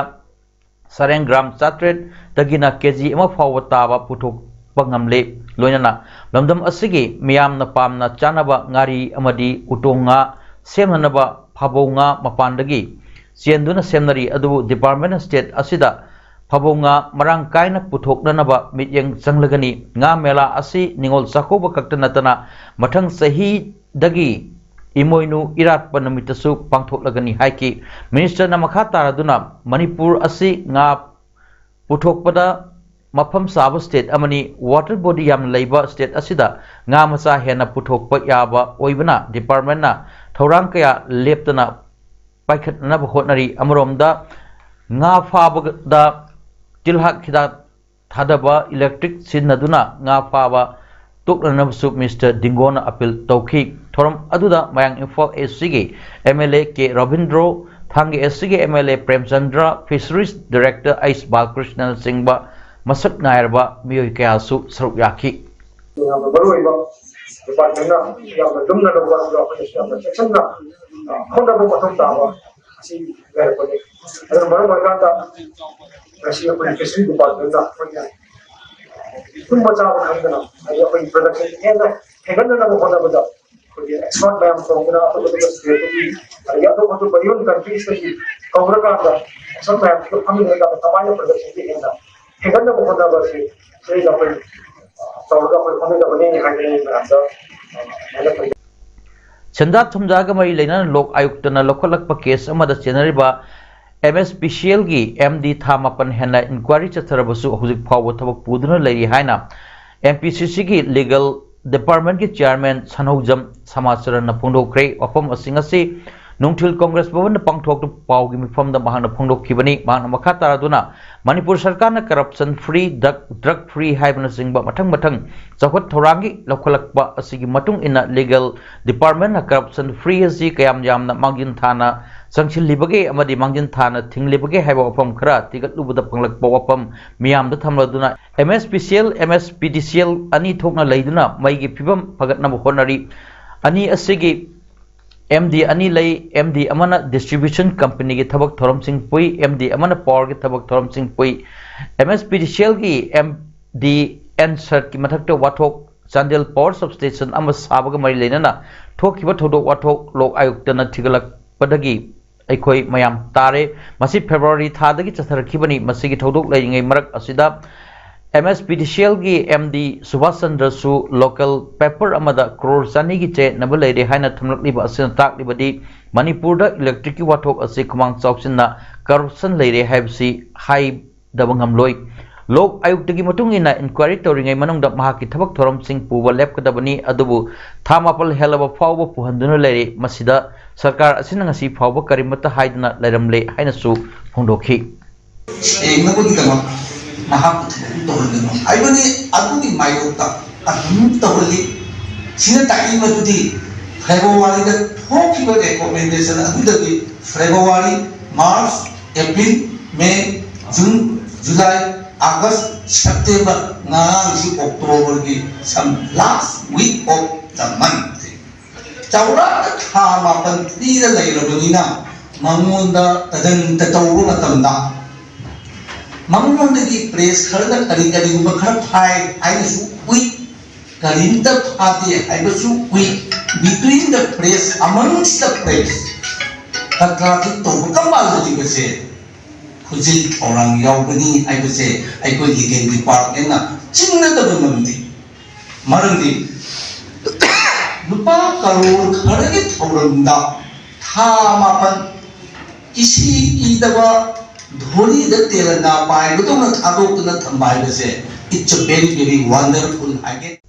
ꯁꯔꯦꯡ gram ꯆꯥꯇ꯭ꯔꯦꯠꯇꯒꯤꯅ ꯀꯦ ꯖꯤ ꯑꯃ ꯐꯥꯎꯕ ꯇꯥꯕ ꯄꯨꯊꯣꯛꯄ ꯉꯝꯂꯦ꯫ ꯂꯣꯏꯅꯅ ꯂꯝꯗꯝ ꯑꯁꯤꯒꯤ ꯃꯤꯌꯥꯝꯅ ꯄꯥꯝꯅ ꯆꯥꯅꯕ ꯉꯥꯔꯤ ꯑꯃꯗꯤ ꯎꯇꯣꯡ ꯉꯥ ꯁꯦꯝꯅꯅꯕ ꯐꯥꯕꯧ ꯉꯥ ꯃꯄꯥꯟꯗꯒꯤ ꯆꯦꯟꯗꯨꯅ ꯁꯦꯝꯅꯔꯤ꯫ ꯑꯗꯨꯕꯨ department state ꯑꯁꯤꯗ ꯐꯥꯕꯧ ꯉꯥ ꯃꯔꯥꯡ ꯀꯥꯏꯅ ꯄꯨꯊꯣꯛꯅꯅꯕ ꯃꯤꯠꯌꯦꯡ ꯆꯪꯂꯒꯅꯤ꯫ ꯉꯥ ꯃꯦꯂꯥ ꯑꯁꯤ ꯅꯤꯉꯣꯜ ꯆꯥꯛꯀꯧꯕ ꯈꯛꯇ ꯅꯠꯇꯅ ꯃꯊꯪ ꯆꯍꯤꯗꯒꯤ ꯏꯃꯣꯏꯅꯨ ꯏꯔꯥꯠꯄ ꯅꯨꯃꯤꯠꯇꯁꯨ ꯄꯥꯡꯊꯣꯛꯂꯒꯅꯤ ꯍꯥꯏꯈꯤ꯫ Minister ꯅ ꯃꯈꯥ ꯇꯥꯔꯗꯨꯅ ꯃꯅꯤꯄꯨꯔ ꯑꯁꯤ ꯉꯥ ꯄꯨꯊꯣꯛꯄꯗ ꯃꯐꯝ ꯆꯥꯕ state ꯑꯃꯅꯤ꯫ Water body ꯌꯥꯝꯅ ꯂꯩꯕ state ꯑꯁꯤꯗ ꯉꯥ ꯃꯆꯥ ꯍꯦꯟꯅ ꯄꯨꯊꯣꯛꯄ ꯌꯥꯕ ꯑꯣꯏꯕꯅ department ꯅ ꯊꯧꯔꯥꯡ ꯀꯌꯥ ꯂꯦꯞꯇꯅ ꯄꯥꯏꯈꯠꯅꯅꯕ ꯍꯣꯠꯅꯔꯤ꯫ ꯑꯃꯔꯣꯝꯗ ꯉꯥ ꯐꯥꯕꯗ ꯇꯤꯜꯍꯥꯠ ꯍꯤꯗꯥꯛ ꯊꯥꯗꯕ electric ꯁꯤꯖꯤꯟꯅꯗꯨꯅ ꯉꯥ ꯐꯥꯕ ꯇꯣꯛꯅꯅꯕꯁꯨ Minister ꯗꯤꯡꯒꯣꯅ appeal ꯇꯧꯈꯤ꯫ ꯊꯧꯔꯝ ꯑꯗꯨꯗ ꯃꯌꯥꯡ ꯏꯝꯐꯥꯜ ꯑꯦꯁ ꯁꯤꯒꯤ M L A K ꯔꯕꯤꯟꯗ꯭ꯔꯣ, Thanga S ꯁꯤꯒꯤ M L A Premchandra, Fisheries Director H ꯕꯥꯂꯀ꯭ꯔꯤꯁꯅꯅꯆꯤꯡꯕ ꯃꯁꯛ ꯅꯥꯏꯔꯕ ꯃꯤꯑꯣꯏ ꯀꯌꯥꯁꯨ ꯁꯔꯨꯛ ꯌꯥꯈꯤ꯫ ꯌꯥꯝꯅ ꯃꯔꯨꯑꯣꯏꯕ department ꯅ ꯌꯥꯝꯅ ꯂꯨꯝꯅ ꯂꯧꯕ, ꯑꯗꯨꯒ ꯑꯩꯈꯣꯏꯅꯁꯨ ꯌꯥꯝꯅ ꯆꯦꯛꯁꯤꯟꯅ, ꯑ, ꯍꯣꯠꯅꯕ ꯃꯊꯧ ꯇꯥꯕ ꯑꯁꯤ ꯂꯩꯔꯛꯄꯅꯤ꯫ ꯑꯗꯨꯅ ꯃꯔꯝ ꯑꯣꯏꯔꯀꯥꯟꯗ ꯉꯁꯤ ꯑꯩꯈꯣꯏꯒꯤ Fishery Department ꯅ ꯑꯩꯈꯣꯏꯒꯤ ꯇꯨꯝꯕ ꯆꯥꯕ ꯈꯪꯗꯅ, ꯍꯥꯏꯗꯤ ꯑꯩꯈꯣꯏꯒꯤ production ꯍꯦꯟꯅ ꯍꯦꯟꯒꯠꯅꯅꯕ ꯍꯣꯠꯅꯕꯗ ꯑꯩꯈꯣꯏꯒꯤ expert ꯃꯌꯥꯝ ꯀꯧꯗꯨꯅ ꯑꯇꯣꯞ ꯑꯇꯣꯞꯄ state ꯇꯒꯤ, ꯑꯗꯒꯤ ꯑꯇꯣꯞ ꯑꯇꯣꯞꯄ even countries ꯇꯒꯤ ꯀꯧꯔꯀꯥꯟꯗ expert ꯃꯌꯥꯝꯁꯤꯒ ꯐꯝꯃꯤꯟꯅꯔꯀꯥꯟꯗ ꯀꯃꯥꯏꯅ production ꯁꯤ ꯍꯦꯟꯅ ꯍꯦꯟꯒꯠꯅꯕ ꯍꯣꯠꯅꯕ ꯑꯁꯤ ꯁꯤꯗꯩꯗ ꯑꯩꯈꯣꯏ, ꯑ, ꯇꯧꯔꯒ ꯑꯩꯈꯣꯏ ꯍꯣꯠꯅꯒꯗꯕꯅꯤ ꯍꯥꯏꯅ ꯑꯩ ꯃꯌꯥꯝꯗ, ꯑ, ꯍꯥꯏꯅ ꯊꯝꯖꯒꯦ꯫ ꯁꯦꯟꯖꯥ ꯊꯨꯝꯖꯥꯒ ꯃꯔꯤ ꯂꯩꯅꯅ ꯂꯣꯛ ꯑꯥꯌꯨꯛꯇꯅ ꯂꯧꯈꯠꯂꯛꯄ case ꯑꯃꯗ ꯆꯦꯟꯅꯔꯤꯕ ꯑꯦꯝ ꯑꯦꯁ ꯄꯤ ꯁꯤ ꯑꯦꯜꯒꯤ ꯑꯦꯝ ꯗꯤ ꯊꯥ ꯃꯥꯄꯟ ꯍꯦꯟꯅ inquiry ꯆꯠꯊꯔꯕꯁꯨ ꯍꯧꯖꯤꯛ ꯐꯥꯎꯕ ꯊꯕꯛ ꯄꯨꯗꯨꯅ ꯂꯩꯔꯤ ꯍꯥꯏꯅ ꯑꯦꯝ ꯄꯤ ꯁꯤ ꯁꯤꯒꯤ legal department ꯀꯤ chairman ꯁꯟꯍꯧꯖꯝ ꯁꯃꯥꯆꯔꯟꯅ ꯐꯣꯡꯗꯣꯛꯈ꯭ꯔꯦ꯫ ꯋꯥꯐꯝ ꯑꯁꯤꯡ ꯑꯁꯤ ꯅꯨꯡꯊꯤꯜ ꯀꯣꯡꯒ꯭ꯔꯦꯁ ꯚꯕꯟꯗ ꯄꯥꯡꯊꯣꯛꯄ ꯄꯥꯎꯒꯤ ꯃꯤꯐꯝꯗ ꯃꯍꯥꯛꯅ ꯐꯣꯡꯗꯣꯛꯈꯤꯕꯅꯤ꯫ ꯃꯍꯥꯛꯅ ꯃꯈꯥ ꯇꯥꯔꯗꯨꯅ ꯃꯅꯤꯄꯨꯔ ꯁꯔꯀꯥꯔꯅ corruption free, drug, drug free ꯍꯥꯏꯕꯅꯆꯤꯡꯕ ꯃꯊꯪ ꯃꯊꯪ ꯆꯥꯎꯈꯠ ꯊꯧꯔꯥꯡꯒꯤ ꯂꯧꯈꯠꯂꯛꯄ ꯑꯁꯤꯒꯤ ꯃꯇꯨꯡ ꯏꯟꯅ legal departmentꯅ corruption free ꯑꯁꯤ ꯀꯌꯥꯝ ꯌꯥꯝꯅ ꯃꯥꯡꯖꯤꯟ ꯊꯥꯅ ꯆꯪꯁꯤꯜꯂꯤꯕꯒꯦ ꯑꯃꯗꯤ ꯃꯥꯡꯖꯤꯟ ꯊꯥꯅ ꯊꯤꯡꯂꯤꯕꯒꯦ ꯍꯥꯏꯕ ꯋꯥꯐꯝ ꯈꯔ ꯊꯤꯒꯠꯂꯨꯕꯗ ꯐꯪꯂꯛꯄ ꯋꯥꯐꯝ ꯃꯤꯌꯥꯝꯗ ꯊꯝꯂꯗꯨꯅ MSPCL, MSPDCL ꯑꯅꯤ ꯊꯣꯛꯅ ꯂꯩꯗꯨꯅ ꯃꯩꯒꯤ ꯐꯤꯕꯝ ꯐꯒꯠꯅꯕ ꯍꯣꯠꯅꯔꯤ꯫ ꯑꯅꯤ ꯑꯁꯤꯒꯤ MD ꯑꯅꯤ ꯂꯩ꯫ MD ꯑꯃꯅ distribution companyꯒꯤ ꯊꯕꯛ ꯊꯧꯔꯝꯁꯤꯡ ꯄꯨꯏ, MD ꯑꯃꯅ powerꯒꯤ ꯊꯕꯛ ꯊꯧꯔꯝꯁꯤꯡ ꯄꯨꯏ꯫ MSPDCLꯒꯤ MD ꯑꯦꯟꯁꯔꯠꯀꯤ ꯃꯊꯛꯇ ꯋꯥꯊꯣꯛ ꯆꯥꯟꯗꯦꯜ power substation ꯑꯃ ꯁꯥꯕꯒ ꯃꯔꯤ ꯂꯩꯅꯅ ꯊꯣꯛꯈꯤꯕ ꯊꯧꯗꯣꯛ ꯋꯥꯊꯣꯛ ꯂꯣꯛ ꯑꯥꯌꯨꯛꯇꯅ ꯊꯤꯒꯠꯂꯛꯄꯗꯒꯤ ꯑꯩꯈꯣꯏ ꯃꯌꯥꯝ ꯇꯥꯔꯦ꯫ ꯃꯁꯤ February ꯊꯥꯗꯒꯤ ꯆꯠꯊꯔꯛꯈꯤꯕꯅꯤ꯫ ꯃꯁꯤꯒꯤ ꯊꯧꯗꯣꯛ ꯂꯩꯔꯤꯉꯩ ꯃꯔꯛ ꯑꯁꯤꯗ MSPDCLꯒꯤ MD ꯁꯨꯕꯥꯁ ꯆꯟꯗ꯭ꯔꯁꯨ local paper ꯑꯃꯗ ꯀ꯭ꯔꯣꯔ ꯆꯅꯤꯒꯤ ꯆꯌꯦꯠꯅꯕ ꯂꯩꯔꯦ ꯍꯥꯏꯅ ꯊꯝꯂꯛꯂꯤꯕ ꯑꯁꯤꯅ ꯇꯥꯛꯂꯤꯕꯗꯤ ꯃꯅꯤꯄꯨꯔꯗ electricꯀꯤ ꯋꯥꯊꯣꯛ ꯑꯁꯤ ꯈꯨꯃꯥꯡ ꯆꯥꯎꯁꯤꯟꯅ corruption ꯂꯩꯔꯦ ꯍꯥꯏꯕꯁꯤ ꯍꯥꯏꯗꯕ ꯉꯝꯂꯣꯏ꯫ ꯂꯣꯛ ꯑꯥꯌꯨꯛꯇꯒꯤ ꯃꯇꯨꯡ ꯏꯟꯅ inquiry ꯇꯧꯔꯤꯉꯩ ꯃꯅꯨꯡꯗ ꯃꯍꯥꯛꯀꯤ ꯊꯕꯛ ꯊꯧꯔꯝꯁꯤꯡ ꯄꯨꯕ ꯂꯦꯞꯀꯗꯕꯅꯤ, ꯑꯗꯨꯕꯨ ꯊꯥ ꯃꯥꯄꯜ ꯍꯦꯜꯂꯕ ꯐꯥꯎꯕ ꯄꯨꯍꯟꯗꯨꯅ ꯂꯩꯔꯦ꯫ ꯃꯁꯤꯗ ꯁꯔꯀꯥꯔ ꯑꯁꯤꯅ ꯉꯁꯤ ꯐꯥꯎꯕ ꯀꯔꯤꯃꯠꯇ ꯍꯥꯏꯗꯅ ꯂꯩꯔꯝꯂꯦ ꯍꯥꯏꯅꯁꯨ ꯐꯣꯡꯗꯣꯛꯈꯤ꯫ ꯁꯦꯡꯅꯕꯒꯤꯗꯃꯛ ꯃꯍꯥꯛꯄꯨ ꯊꯕꯛ ꯇꯧꯍꯟꯒꯅꯨ ꯍꯥꯏꯕꯅꯤ꯫ ꯑꯗꯨꯒꯤ ꯃꯥꯌꯣꯛꯇ ꯑꯗꯨꯝ ꯇꯧꯍꯜꯂꯤ꯫ ꯁꯤꯅ ꯇꯥꯛꯏ ꯃꯗꯨꯗꯤ Februaryꯗ ꯊꯣꯛꯈꯤꯕ recommendation ꯑꯗꯨꯗꯒꯤ February, March, April, May, June, July, August, September, ꯉꯔꯥꯡꯁꯤ Octoberꯒꯤ some last week of the month꯫ ꯆꯥꯎꯔꯥꯛꯅ ꯊꯥ ꯃꯥꯄꯜ freeꯗ ꯂꯩꯔꯕꯅꯤꯅ ꯃꯉꯣꯟꯗ ꯇꯗꯟꯇ ꯇꯧꯕ ꯃꯇꯝꯗ ꯃꯉꯣꯟꯗꯒꯤ press ꯈꯔꯅ ꯀꯔꯤ ꯀꯔꯤꯒꯨꯝꯕ ꯈꯔ ꯐꯥꯏ ꯍꯥꯏꯅꯁꯨ ꯎꯏ, ꯀꯔꯤꯝꯇ ꯐꯥꯗꯦ ꯍꯥꯏꯕꯁꯨ ꯎꯏ꯫ Between the press, amongst the press, ꯇꯀ꯭ꯔꯥꯔ ꯇꯧꯕ ꯀꯃꯥꯏꯅ ꯂꯩꯕꯁꯦ ꯈꯨꯖꯤꯜ ꯊꯧꯔꯥꯡ ꯌꯥꯎꯒꯅꯤ ꯍꯥꯏꯕꯁꯦ ꯑꯩꯈꯣꯏ legal departmentꯅ ꯆꯤꯡꯅꯗꯕ ꯉꯝꯗꯦ꯫ ꯃꯔꯝꯗꯤ ꯂꯨꯄꯥ ꯀꯔꯣꯔ ꯈꯔꯒꯤ ꯊꯧꯔꯝꯗ ꯊꯥ ꯃꯥꯄꯜ ꯏꯁꯤ ꯏꯗꯕ ꯙꯣꯔꯤꯗ ꯇꯦꯂꯪꯒꯥ ꯄꯥꯏꯕꯗꯧꯅ ꯊꯥꯗꯣꯛꯇꯨꯅ ꯊꯝꯕ ꯍꯥꯏꯕꯁꯦ, it's a very, very wonderful, I get꯫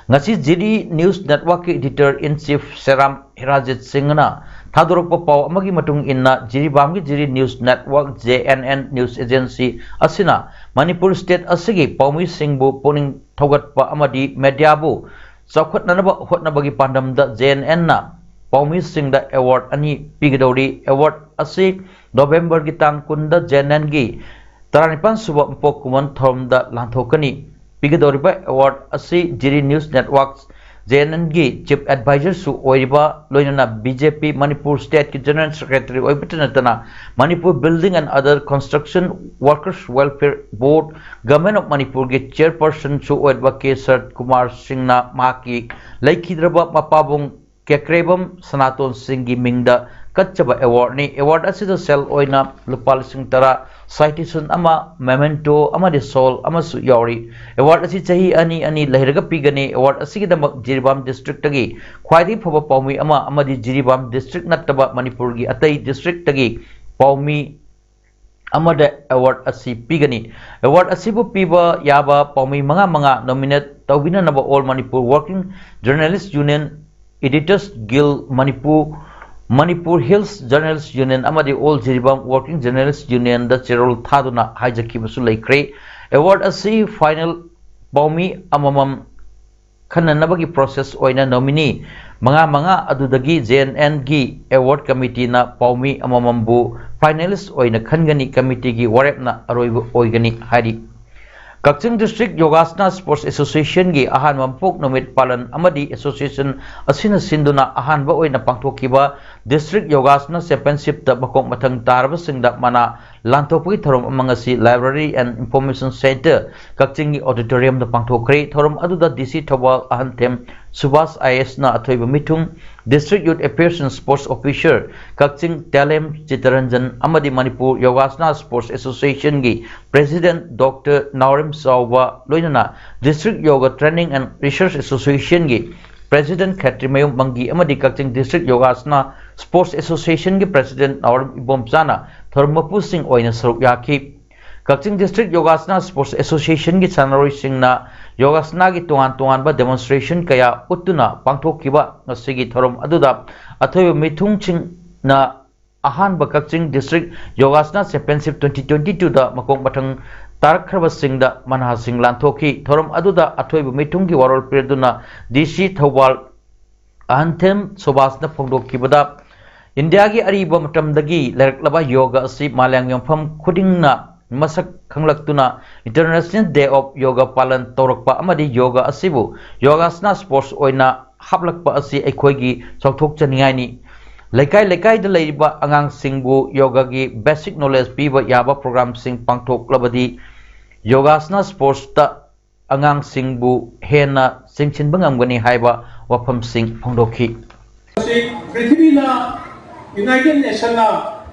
ꯉꯁꯤ GD News Networkꯀꯤ editor in chief ꯁꯦꯔꯥꯝ ꯍꯤꯔꯥꯖꯤꯠ ꯁꯤꯡꯅ ꯊꯥꯗꯣꯔꯛꯄ ꯄꯥꯎ ꯑꯃꯒꯤ ꯃꯇꯨꯡ ꯏꯟꯅ, ꯖꯤꯔꯤꯕꯥꯝꯒꯤ ꯖꯤꯔꯤ News Network, J N N News Agency, ꯑꯁꯤꯅ ꯃꯅꯤꯄꯨꯔ state ꯑꯁꯤꯒꯤ ꯄꯥꯎꯃꯤꯁꯤꯡꯕꯨ ꯄꯨꯛꯅꯤꯡ ꯊꯧꯒꯠꯄ ꯑꯃꯗꯤ mediaꯕꯨ ꯆꯥꯎꯈꯠꯅꯅꯕ ꯍꯣꯠꯅꯕꯒꯤ ꯄꯥꯟꯗꯝꯗ J N Nꯅ ꯄꯥꯎꯃꯤꯁꯤꯡꯗ award ꯑꯅꯤ ꯄꯤꯒꯗꯧꯔꯤ꯫ Award ꯑꯁꯤ Novemberꯒꯤ ꯇꯥꯡ ꯀꯨꯟꯗ J N Nꯒꯤ ꯇꯔꯥꯅꯤꯄꯥꯟ ꯁꯨꯕ ꯃꯄꯣꯛ ꯀꯨꯝꯑꯣꯟ ꯊꯧꯔꯝꯗ ꯂꯥꯟꯊꯣꯛꯀꯅꯤ꯫ ꯄꯤꯒꯗꯧꯔꯤꯕ award ꯑꯁꯤ ꯖꯤꯔꯤ News Network, J N Nꯒꯤ Chief Advisorꯁꯨ ꯑꯣꯏꯔꯤꯕ, ꯂꯣꯏꯅꯅ B J P Manipur stateꯀꯤ General Secretary ꯑꯣꯏꯕꯇ ꯅꯠꯇꯅ, Manipur Building and Other Construction Workers Welfare Board, Government of Manipurꯒꯤ Chairpersonꯁꯨ ꯑꯣꯏꯔꯤꯕ ꯀꯦ ꯁꯔꯠ ꯀꯨꯃꯥꯔ ꯁꯤꯡꯅ ꯃꯍꯥꯛꯀꯤ ꯂꯩꯈꯤꯗ꯭ꯔꯕ ꯃꯄꯥꯕꯨꯡ ꯀꯦꯀ꯭ꯔꯦꯕꯝ ꯁꯅꯥꯇꯣꯟ ꯁꯤꯡꯒꯤ ꯃꯤꯡꯗ ꯀꯠꯆꯕ awardꯅꯤ꯫ Award ꯑꯁꯤꯗ ꯁꯦꯜ ꯑꯣꯏꯅ ꯂꯨꯄꯥ ꯂꯤꯁꯤꯡ ꯇꯔꯥ, citation ꯑꯃ, memento ꯑꯃꯗꯤ shawl ꯑꯃꯁꯨ ꯌꯥꯎꯔꯤ꯫ Award ꯑꯁꯤ ꯆꯍꯤ ꯑꯅꯤ ꯑꯅꯤ ꯂꯩꯔꯒ ꯄꯤꯒꯅꯤ꯫ Award ꯑꯁꯤꯒꯤꯗꯃꯛ ꯖꯤꯔꯤꯕꯥꯝ districtꯇꯒꯤ ꯈ꯭ꯋꯥꯏꯗꯒꯤ ꯐꯕ ꯄꯥꯎꯃꯤ ꯑꯃ ꯑꯃꯗꯤ ꯖꯤꯔꯤꯕꯥꯝ district ꯅꯠꯇꯕ ꯃꯅꯤꯄꯨꯔꯒꯤ ꯑꯇꯩ districtꯇꯒꯤ ꯄꯥꯎꯃꯤ ꯑꯃꯗ award ꯑꯁꯤ ꯄꯤꯒꯅꯤ꯫ Award ꯑꯁꯤꯕꯨ ꯄꯤꯕ ꯌꯥꯕ ꯄꯥꯎꯃꯤ ꯃꯉꯥ ꯃꯉꯥ nominate ꯇꯧꯕꯤꯅꯅꯕ All Manipur Working Journalist Union, Editors Guild Manipur, Manipur Hills Journalist Union ꯑꯃꯗꯤ All Jiribam Working Journalist Unionꯗ ꯆꯦꯔꯣꯜ ꯊꯥꯗꯨꯅ ꯍꯥꯏꯖꯈꯤꯕꯁꯨ ꯂꯩꯈ꯭ꯔꯦ꯫ Award ꯑꯁꯤ final ꯄꯥꯎꯃꯤ ꯑꯃꯃꯝ ꯈꯟꯅꯅꯕꯒꯤ process ꯑꯣꯏꯅ nominee ꯃꯉꯥ ꯃꯉꯥ ꯑꯗꯨꯗꯒꯤ J N Nꯒꯤ award committeeꯅ ꯄꯥꯎꯃꯤ ꯑꯃꯃꯝꯕꯨ finalist ꯑꯣꯏꯅ ꯈꯟꯒꯅꯤ꯫ Committeeꯒꯤ ꯋꯥꯔꯦꯞꯅ ꯑꯔꯣꯏꯕ ꯑꯣꯏꯒꯅꯤ ꯍꯥꯏꯔꯤ꯫ ꯀꯛꯆꯤꯡ District Yogasana Sports Associationꯒꯤ ꯑꯍꯥꯟꯕ ꯃꯄꯣꯛ ꯅꯨꯃꯤꯠ ꯄꯥꯂꯟ ꯑꯃꯗꯤ association ꯑꯁꯤꯅ ꯁꯤꯟꯗꯨꯅ ꯑꯍꯥꯟꯕ ꯑꯣꯏꯅ ꯄꯥꯡꯊꯣꯛꯈꯤꯕ District Yogasana Championshipꯇ ꯃꯈꯣꯡ ꯃꯊꯪ ꯇꯥꯔꯕꯁꯤꯡꯗ ꯃꯅꯥ ꯂꯥꯟꯊꯣꯛꯄꯒꯤ ꯊꯧꯔꯝ ꯑꯃ ꯉꯁꯤ Library and Information Centre ꯀꯛꯆꯤꯡꯒꯤ auditoriumꯗ ꯄꯥꯡꯊꯣꯛꯈ꯭ꯔꯦ꯫ ꯊꯧꯔꯝ ꯑꯗꯨꯗ D C Thoubal ꯑꯍꯟꯊꯦꯝ Subhas I A Sꯅ ꯑꯊꯣꯏꯕ ꯃꯤꯊꯨꯡ, District Youth Affairs and Sports Officer ꯀꯛꯆꯤꯡ ꯇꯦꯂꯦꯝ ꯆꯤꯇꯔꯟꯖꯟ ꯑꯃꯗꯤ ꯃꯅꯤꯄꯨꯔ ꯌꯣꯒꯥꯁꯅꯥ Sports Associationꯒꯤ President Doctor ꯅꯥꯎꯔꯦꯝ ꯆꯥꯎꯕ, ꯂꯣꯏꯅꯅ District Yoga Training and Research Associationꯒꯤ President ꯈꯦꯇ꯭ꯔꯤꯃꯌꯨꯝ ꯃꯪꯒꯤ ꯑꯃꯗꯤ ꯀꯛꯆꯤꯡ District Yogasana Sports Associationꯒꯤ President ꯅꯥꯎꯔꯦꯝ ꯏꯕꯣꯝꯆꯥꯅ ꯊꯧꯔꯝ ꯃꯄꯨꯁꯤꯡ ꯑꯣꯏꯅ ꯁꯔꯨꯛ ꯌꯥꯈꯤ꯫ ꯀꯛꯆꯤꯡ District Yogasana Sports Associationꯒꯤ ꯁꯥꯟꯅꯔꯣꯏꯁꯤꯡꯅ ꯌꯣꯒꯥꯁꯅꯥꯒꯤ ꯇꯣꯉꯥꯟ ꯇꯣꯉꯥꯟꯕ demonstration ꯀꯌꯥ ꯎꯠꯇꯨꯅ ꯄꯥꯡꯊꯣꯛꯈꯤꯕ ꯉꯁꯤꯒꯤ ꯊꯧꯔꯝ ꯑꯗꯨꯗ ꯑꯊꯣꯏꯕ ꯃꯤꯊꯨꯡꯁꯤꯡꯅ ꯑꯍꯥꯟꯕ ꯀꯛꯆꯤꯡ ꯗꯤꯁꯇ꯭ꯔꯤꯛ ꯌꯣꯒꯥꯁꯅꯥ ꯆꯦꯝꯄꯤꯌꯟꯁꯤꯞ ꯇ꯭ꯋꯦꯟꯇꯤ ꯇ꯭ꯋꯦꯟꯇꯤ ꯇꯨꯗ ꯃꯈꯣꯡ ꯃꯊꯪ ꯇꯥꯔꯛꯈ꯭ꯔꯕꯁꯤꯡꯗ ꯃꯅꯥꯁꯤꯡ ꯂꯥꯟꯊꯣꯛꯈꯤ꯫ ꯊꯧꯔꯝ ꯑꯗꯨꯗ ꯑꯊꯣꯏꯕ ꯃꯤꯊꯨꯡꯒꯤ ꯋꯥꯔꯣꯜ ꯄꯤꯔꯗꯨꯅ ꯗꯤ ꯁꯤ ꯊꯧꯕꯥꯜ ꯑꯍꯟꯊꯦꯝ ꯁꯨꯕꯥꯁꯅ ꯐꯣꯡꯗꯣꯛꯈꯤꯕꯗ, ꯏꯟꯗꯤꯌꯥꯒꯤ ꯑꯔꯤꯕ ꯃꯇꯝꯗꯒꯤ ꯂꯩꯔꯛꯂꯕ ꯌꯣꯒ ꯑꯁꯤ ꯃꯥꯂꯦꯝꯒꯤ ꯃꯐꯝ ꯈꯨꯗꯤꯡꯅ ꯃꯁꯛ ꯈꯪꯂꯛꯇꯨꯅ International Day of Yoga ꯄꯥꯂꯟ ꯇꯧꯔꯛꯄ ꯑꯃꯗꯤ ꯌꯣꯒ ꯑꯁꯤꯕꯨ ꯌꯣꯒꯥꯁꯅꯥ ꯁ꯭ꯄꯣꯔꯠꯁ ꯑꯣꯏꯅ ꯍꯥꯞꯂꯛꯄ ꯑꯁꯤ ꯑꯩꯈꯣꯏꯒꯤ ꯆꯥꯎꯊꯣꯛꯆꯅꯤꯡꯉꯥꯏꯅꯤ꯫ ꯂꯩꯀꯥꯏ ꯂꯩꯀꯥꯏꯗ ꯂꯩꯔꯤꯕ ꯑꯉꯥꯡꯁꯤꯡꯕꯨ ꯌꯣꯒꯒꯤ ꯕꯦꯁꯤꯛ ꯅꯣꯂꯦꯖ ꯄꯤꯕ ꯌꯥꯕ ꯄ꯭ꯔꯣꯒ꯭ꯔꯥꯝꯁꯤꯡ ꯄꯥꯡꯊꯣꯛꯂꯕꯗꯤ ꯌꯣꯒꯥꯁꯅꯥ ꯁ꯭ꯄꯣꯔꯠꯁꯇ ꯑꯉꯥꯡꯁꯤꯡꯕꯨ ꯍꯦꯟꯅ ꯆꯤꯡꯁꯤꯟꯕ ꯉꯝꯒꯅꯤ ꯍꯥꯏꯕ ꯋꯥꯐꯝꯁꯤꯡ ꯐꯣꯡꯗꯣꯛꯈꯤ꯫ ꯃꯁꯤ ꯄ꯭ꯔꯤꯊꯤꯕꯤꯅ, ꯌꯨꯅꯥꯏꯇꯦꯗ ꯅꯦꯁꯟꯅ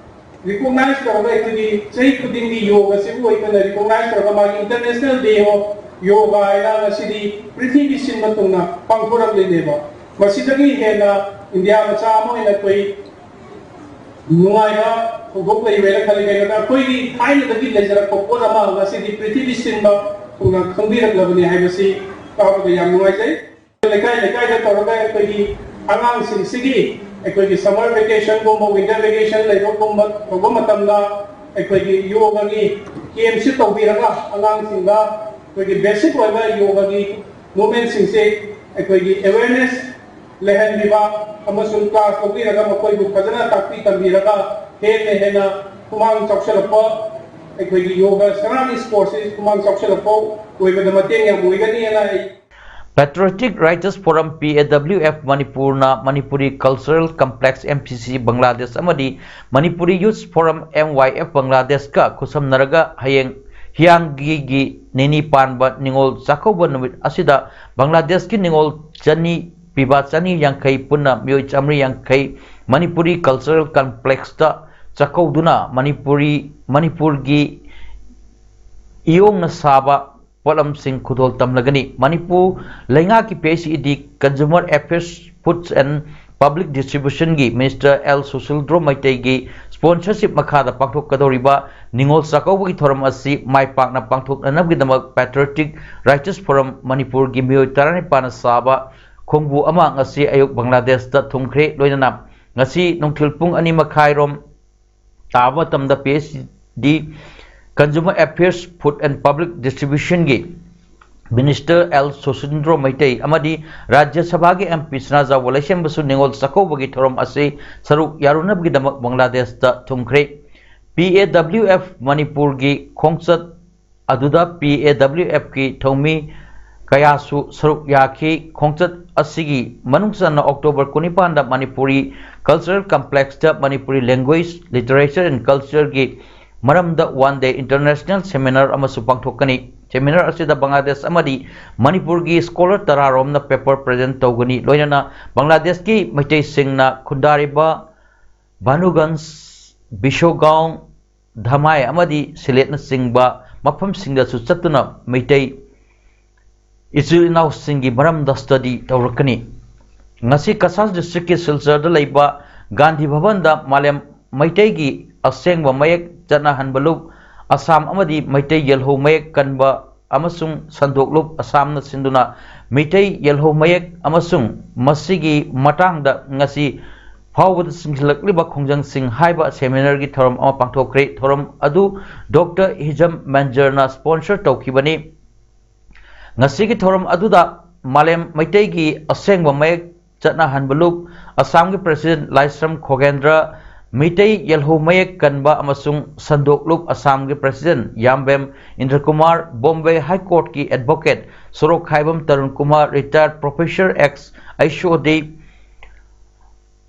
ꯔꯤꯀꯣꯛꯅꯥꯏꯖ ꯇꯧꯔꯒ ꯑꯩꯈꯣꯏꯒꯤ ꯆꯍꯤ ꯈꯨꯗꯤꯡꯒꯤ ꯌꯣꯒ ꯑꯁꯤꯕꯨ ꯑꯩꯈꯣꯏꯅ ꯔꯤꯀꯣꯛꯅꯥꯏꯖ ꯇꯧꯔꯒ ꯃꯥꯒꯤ ꯏꯟꯇꯔꯅꯦꯁꯅꯦꯜ ꯗꯦ ꯑꯣꯐ ꯌꯣꯒ ꯍꯥꯏꯅ ꯉꯁꯤꯗꯤ ꯄ꯭ꯔꯤꯊꯤꯕꯤ ꯁꯤꯟꯕ ꯊꯨꯡꯅ ꯄꯥꯡꯊꯣꯔꯛꯂꯤꯅꯦꯕ꯫ ꯃꯁꯤꯗꯒꯤ ꯍꯦꯟꯅ ꯏꯟꯗꯤꯌꯥ ꯃꯆꯥ ꯑꯃ ꯑꯣꯏꯅ ꯑꯩꯈꯣꯏ ꯅꯨꯡꯉꯥꯏꯕ ꯊꯧꯗꯣꯛ ꯂꯩꯔꯣꯏꯅ ꯈꯜꯂꯤ꯫ ꯀꯩꯒꯤꯅꯣꯗ ꯑꯩꯈꯣꯏꯒꯤ ꯊꯥꯏꯅꯗꯒꯤ ꯂꯩꯖꯔꯛꯄ ꯄꯣꯠ ꯑꯃ ꯉꯁꯤꯗꯤ ꯄ꯭ꯔꯤꯊꯤꯕꯤ ꯁꯤꯟꯕ ꯊꯨꯡꯅ ꯈꯪꯕꯤꯔꯛꯂꯕꯅꯤ ꯍꯥꯏꯕꯁꯤ ꯇꯥꯕꯗ ꯌꯥꯝ ꯅꯨꯡꯉꯥꯏꯖꯩ꯫ ꯂꯩꯀꯥꯏ ꯂꯩꯀꯥꯏꯗ ꯇꯧꯔꯒ ꯑꯩꯈꯣꯏꯒꯤ ꯑꯉꯥꯡꯁꯤꯡꯁꯤꯒꯤ ꯑꯩꯈꯣꯏꯒꯤ ꯁꯝꯃꯔ ꯚꯦꯀꯦꯁꯟꯒꯨꯝꯕ, ꯋꯤꯟꯇꯔ ꯚꯦꯀꯦꯁꯟ ꯂꯩꯕꯒꯨꯝꯕ ꯇꯧꯕ ꯃꯇꯝꯗ ꯑꯩꯈꯣꯏꯒꯤ ꯌꯣꯒꯒꯤ ꯀꯦꯝꯁꯤ ꯇꯧꯕꯤꯔꯒ ꯑꯉꯥꯡꯁꯤꯡꯗ ꯑꯩꯈꯣꯏꯒꯤ ꯕꯦꯁꯤꯛ ꯑꯣꯏꯕ ꯌꯣꯒꯒꯤ ꯃꯨꯞꯃꯦꯟꯁꯤꯡꯁꯦ ꯑꯩꯈꯣꯏꯒꯤ ꯑꯦꯋꯦꯔꯅꯦꯁ ꯂꯩꯍꯟꯕꯤꯕ ꯑꯃꯁꯨꯡ ꯀ꯭ꯂꯥꯁ ꯂꯧꯕꯤꯔꯒ ꯃꯈꯣꯏꯕꯨ ꯐꯖꯅ ꯇꯥꯛꯄꯤ ꯇꯝꯕꯤꯔꯒ ꯍꯦꯟꯅ ꯍꯦꯟꯅ ꯈꯨꯃꯥꯡ ꯆꯥꯎꯁꯤꯜꯂꯛꯄ, ꯑꯩꯈꯣꯏꯒꯤ ꯌꯣꯒ ꯁꯅꯥꯒꯤ ꯁ꯭ꯄꯣꯔꯠꯁꯤ ꯈꯨꯃꯥꯡ ꯆꯥꯎꯁꯤꯜꯂꯛꯄ ꯑꯣꯏꯕꯗ ꯃꯇꯦꯡ ꯌꯥꯝ ꯑꯣꯏꯒꯅꯤꯅ ꯑꯩ Patriotic Writers Forum, P A W F, ꯃꯅꯤꯄꯨꯔꯅ Manipuri cultural complex, M C C, Bangladesh ꯑꯃꯗꯤ Manipuri youth forum, M Y F, ꯕꯪꯒ꯭ꯂꯥꯗꯦꯁꯀ ꯈꯨꯠꯁꯝꯅꯔꯒ ꯍꯌꯦꯡ ꯍꯤꯌꯥꯡꯒꯤꯒꯤ ꯅꯤꯅꯤ ꯄꯥꯟꯕ ꯅꯤꯉꯣꯜ ꯆꯥꯛꯀꯧꯕ ꯅꯨꯃꯤꯠ ꯑꯁꯤꯗ ꯕꯪꯒ꯭ꯂꯥꯗꯦꯁꯀꯤ ꯅꯤꯉꯣꯜ ꯆꯅꯤ, ꯄꯤꯕꯥ ꯆꯅꯤ ꯌꯥꯡꯈꯩ ꯄꯨꯟꯅ ꯃꯤꯑꯣꯏ ꯆꯥꯃꯔꯤ ꯌꯥꯡꯈꯩ ꯃꯅꯤꯄꯨꯔꯤ ꯀꯜꯆꯔꯦꯜ ꯀꯝꯄ꯭ꯂꯦꯛꯁꯇ ꯆꯥꯛꯀꯧꯗꯨꯅ ꯃꯅꯤꯄꯨꯔꯤ, ꯃꯅꯤꯄꯨꯔꯒꯤ ꯏꯌꯣꯡꯅ ꯁꯥꯕ ꯄꯣꯠꯂꯝꯁꯤꯡ ꯈꯨꯗꯣꯜ ꯇꯝꯂꯒꯅꯤ꯫ ꯃꯅꯤꯄꯨꯔ ꯂꯩꯉꯥꯛꯀꯤ P H E D, Consumer Affairs, Foods and Public Distributionꯒꯤ Minister L ꯁꯨꯁꯤꯜꯗ꯭ꯔꯣ ꯃꯩꯇꯩꯒꯤ ꯁ꯭ꯄꯣꯟꯁꯔꯁꯤꯞ ꯃꯈꯥꯗ ꯄꯥꯡꯊꯣꯛꯀꯗꯧꯔꯤꯕ ꯅꯤꯉꯣꯜ ꯆꯥꯛꯀꯧꯕꯒꯤ ꯊꯧꯔꯝ ꯑꯁꯤ ꯃꯥꯏ ꯄꯥꯛꯅ ꯄꯥꯡꯊꯣꯛꯅꯅꯕꯒꯤꯗꯃꯛ Patriotic Writers Forum ꯃꯅꯤꯄꯨꯔꯒꯤ ꯃꯤꯑꯣꯏ ꯇꯔꯥꯅꯤꯄꯥꯟꯅ ꯁꯥꯕ ꯈꯣꯡꯕꯨ ꯑꯃ ꯉꯁꯤ ꯑꯌꯨꯛ ꯕꯪꯒ꯭ꯂꯥꯗꯦꯁꯇ ꯊꯨꯡꯈ꯭ꯔꯦ꯫ ꯂꯣꯏꯅꯅ ꯉꯁꯤ ꯅꯨꯡꯊꯤꯜ ꯄꯨꯡ ꯑꯅꯤ ꯃꯈꯥꯏꯔꯣꯝ ꯇꯥꯕ ꯃꯇꯝꯗ P H D Consumer Affairs, Food and Public Distributionꯒꯤ Minister L ꯁꯨꯁꯤꯟꯗ꯭ꯔꯣ Meitei ꯑꯃꯗꯤ ꯔꯥꯖ꯭ꯌ ꯁꯚꯥꯒꯤ M P ꯁꯅꯥꯖꯥꯎꯕ ꯂꯩꯁꯦꯝꯕꯁꯨ ꯅꯤꯉꯣꯜ ꯆꯥꯛꯀꯧꯕꯒꯤ ꯊꯧꯔꯝ ꯑꯁꯤ ꯁꯔꯨꯛ ꯌꯥꯔꯨꯅꯕꯒꯤꯗꯃꯛ ꯕꯪꯒ꯭ꯂꯥꯗꯦꯁꯇ ꯊꯨꯡꯈ꯭ꯔꯦ꯫ P A W F ꯃꯅꯤꯄꯨꯔꯒꯤ ꯈꯣꯡꯆꯠ ꯑꯗꯨꯗ P A W Fꯀꯤ ꯊꯧꯃꯤ ꯀꯌꯥꯁꯨ ꯁꯔꯨꯛ ꯌꯥꯈꯤ꯫ ꯈꯣꯡꯆꯠ ꯑꯁꯤꯒꯤ ꯃꯅꯨꯡ ꯆꯟꯅ October ꯀꯨꯟꯅꯤꯄꯥꯟꯗ Manipuri Cultural Complexꯇ Manipuri Language, Literature and Cultureꯒꯤ ꯃꯔꯝꯗ One Day International Seminar ꯑꯃꯁꯨ ꯄꯥꯡꯊꯣꯛꯀꯅꯤ꯫ Seminar ꯑꯁꯤꯗ ꯕꯪꯒ꯭ꯂꯥꯗꯦꯁ ꯑꯃꯗꯤ ꯃꯅꯤꯄꯨꯔꯒꯤ scholar ꯇꯔꯥꯔꯣꯝꯅ paper present ꯇꯧꯒꯅꯤ꯫ ꯂꯣꯏꯅꯅ ꯕꯪꯒ꯭ꯂꯥꯗꯦꯁꯀꯤ ꯃꯩꯇꯩꯁꯤꯡꯅ ꯈꯨꯟꯗꯥꯔꯤꯕ ꯚꯥꯅꯨꯒꯟꯖ, ꯕꯤꯁꯣꯒꯥꯎ, ꯙꯃꯥꯏ ꯑꯃꯗꯤ ꯁꯤꯂꯦꯠꯅꯆꯤꯡꯕ ꯃꯐꯝꯁꯤꯡꯗꯁꯨ ꯆꯠꯇꯨꯅ ꯃꯩꯇꯩ ꯏꯆꯤꯜ ꯏꯅꯥꯎꯁꯤꯡꯒꯤ ꯃꯔꯝꯗ study ꯇꯧꯔꯛꯀꯅꯤ꯫ ꯉꯁꯤ ꯀꯁꯥꯔ districtꯀꯤ ꯁꯤꯜꯆꯔꯗ ꯂꯩꯕ ꯒꯥꯟꯙꯤ ꯚꯕꯟꯗ ꯃꯥꯂꯦꯝ ꯃꯩꯇꯩꯒꯤ ꯑꯁꯦꯡꯕ ꯃꯌꯦꯛ ꯆꯠꯅꯍꯟꯕ ꯂꯨꯞ ꯑꯁꯥꯝ ꯑꯃꯗꯤ ꯃꯩꯇꯩ ꯌꯦꯜꯍꯧ ꯃꯌꯦꯛ ꯀꯟꯕ ꯑꯃꯁꯨꯡ ꯁꯟꯗꯣꯛꯂꯨꯞ ꯑꯁꯥꯝꯅ ꯁꯤꯟꯗꯨꯅ ꯃꯩꯇꯩ ꯌꯦꯜꯍꯧ ꯃꯌꯦꯛ ꯑꯃꯁꯨꯡ ꯃꯁꯤꯒꯤ ꯃꯇꯥꯡꯗ ꯉꯁꯤ ꯐꯥꯎꯕꯗ ꯆꯤꯡꯁꯤꯜꯂꯛꯂꯤꯕ ꯈꯣꯡꯖꯪꯁꯤꯡ ꯍꯥꯏꯕ seminarꯒꯤ ꯊꯧꯔꯝ ꯑꯃ ꯄꯥꯡꯊꯣꯛꯈ꯭ꯔꯦ꯫ ꯊꯧꯔꯝ ꯑꯗꯨ Doctor ꯍꯤꯖꯝ ꯃꯦꯟꯖꯔꯅ sponsor ꯇꯧꯈꯤꯕꯅꯤ꯫ ꯉꯁꯤꯒꯤ ꯊꯧꯔꯝ ꯑꯗꯨꯗ ꯃꯥꯂꯦꯝ ꯃꯩꯇꯩꯒꯤ ꯑꯁꯦꯡꯕ ꯃꯌꯦꯛ ꯆꯠꯅꯍꯟꯕ ꯂꯨꯞ ꯑꯁꯥꯝꯒꯤ president ꯂꯥꯏꯁ꯭ꯔꯝ ꯈꯣꯒꯦꯟꯗ꯭ꯔ, ꯃꯩꯇꯩ ꯌꯦꯜꯍꯧ ꯃꯌꯦꯛ ꯀꯟꯕ ꯑꯃꯁꯨꯡ ꯁꯟꯗꯣꯛ ꯂꯨꯞ ꯑꯁꯥꯝꯒꯤ president ꯌꯥꯝꯕꯦꯝ ꯏꯟꯗ꯭ꯔꯀꯨꯃꯥꯔ, ꯕꯣꯝꯕꯦ High Courtꯀꯤ advocate Sorokhaibam Tarun Kumar, retired professor ex H O D,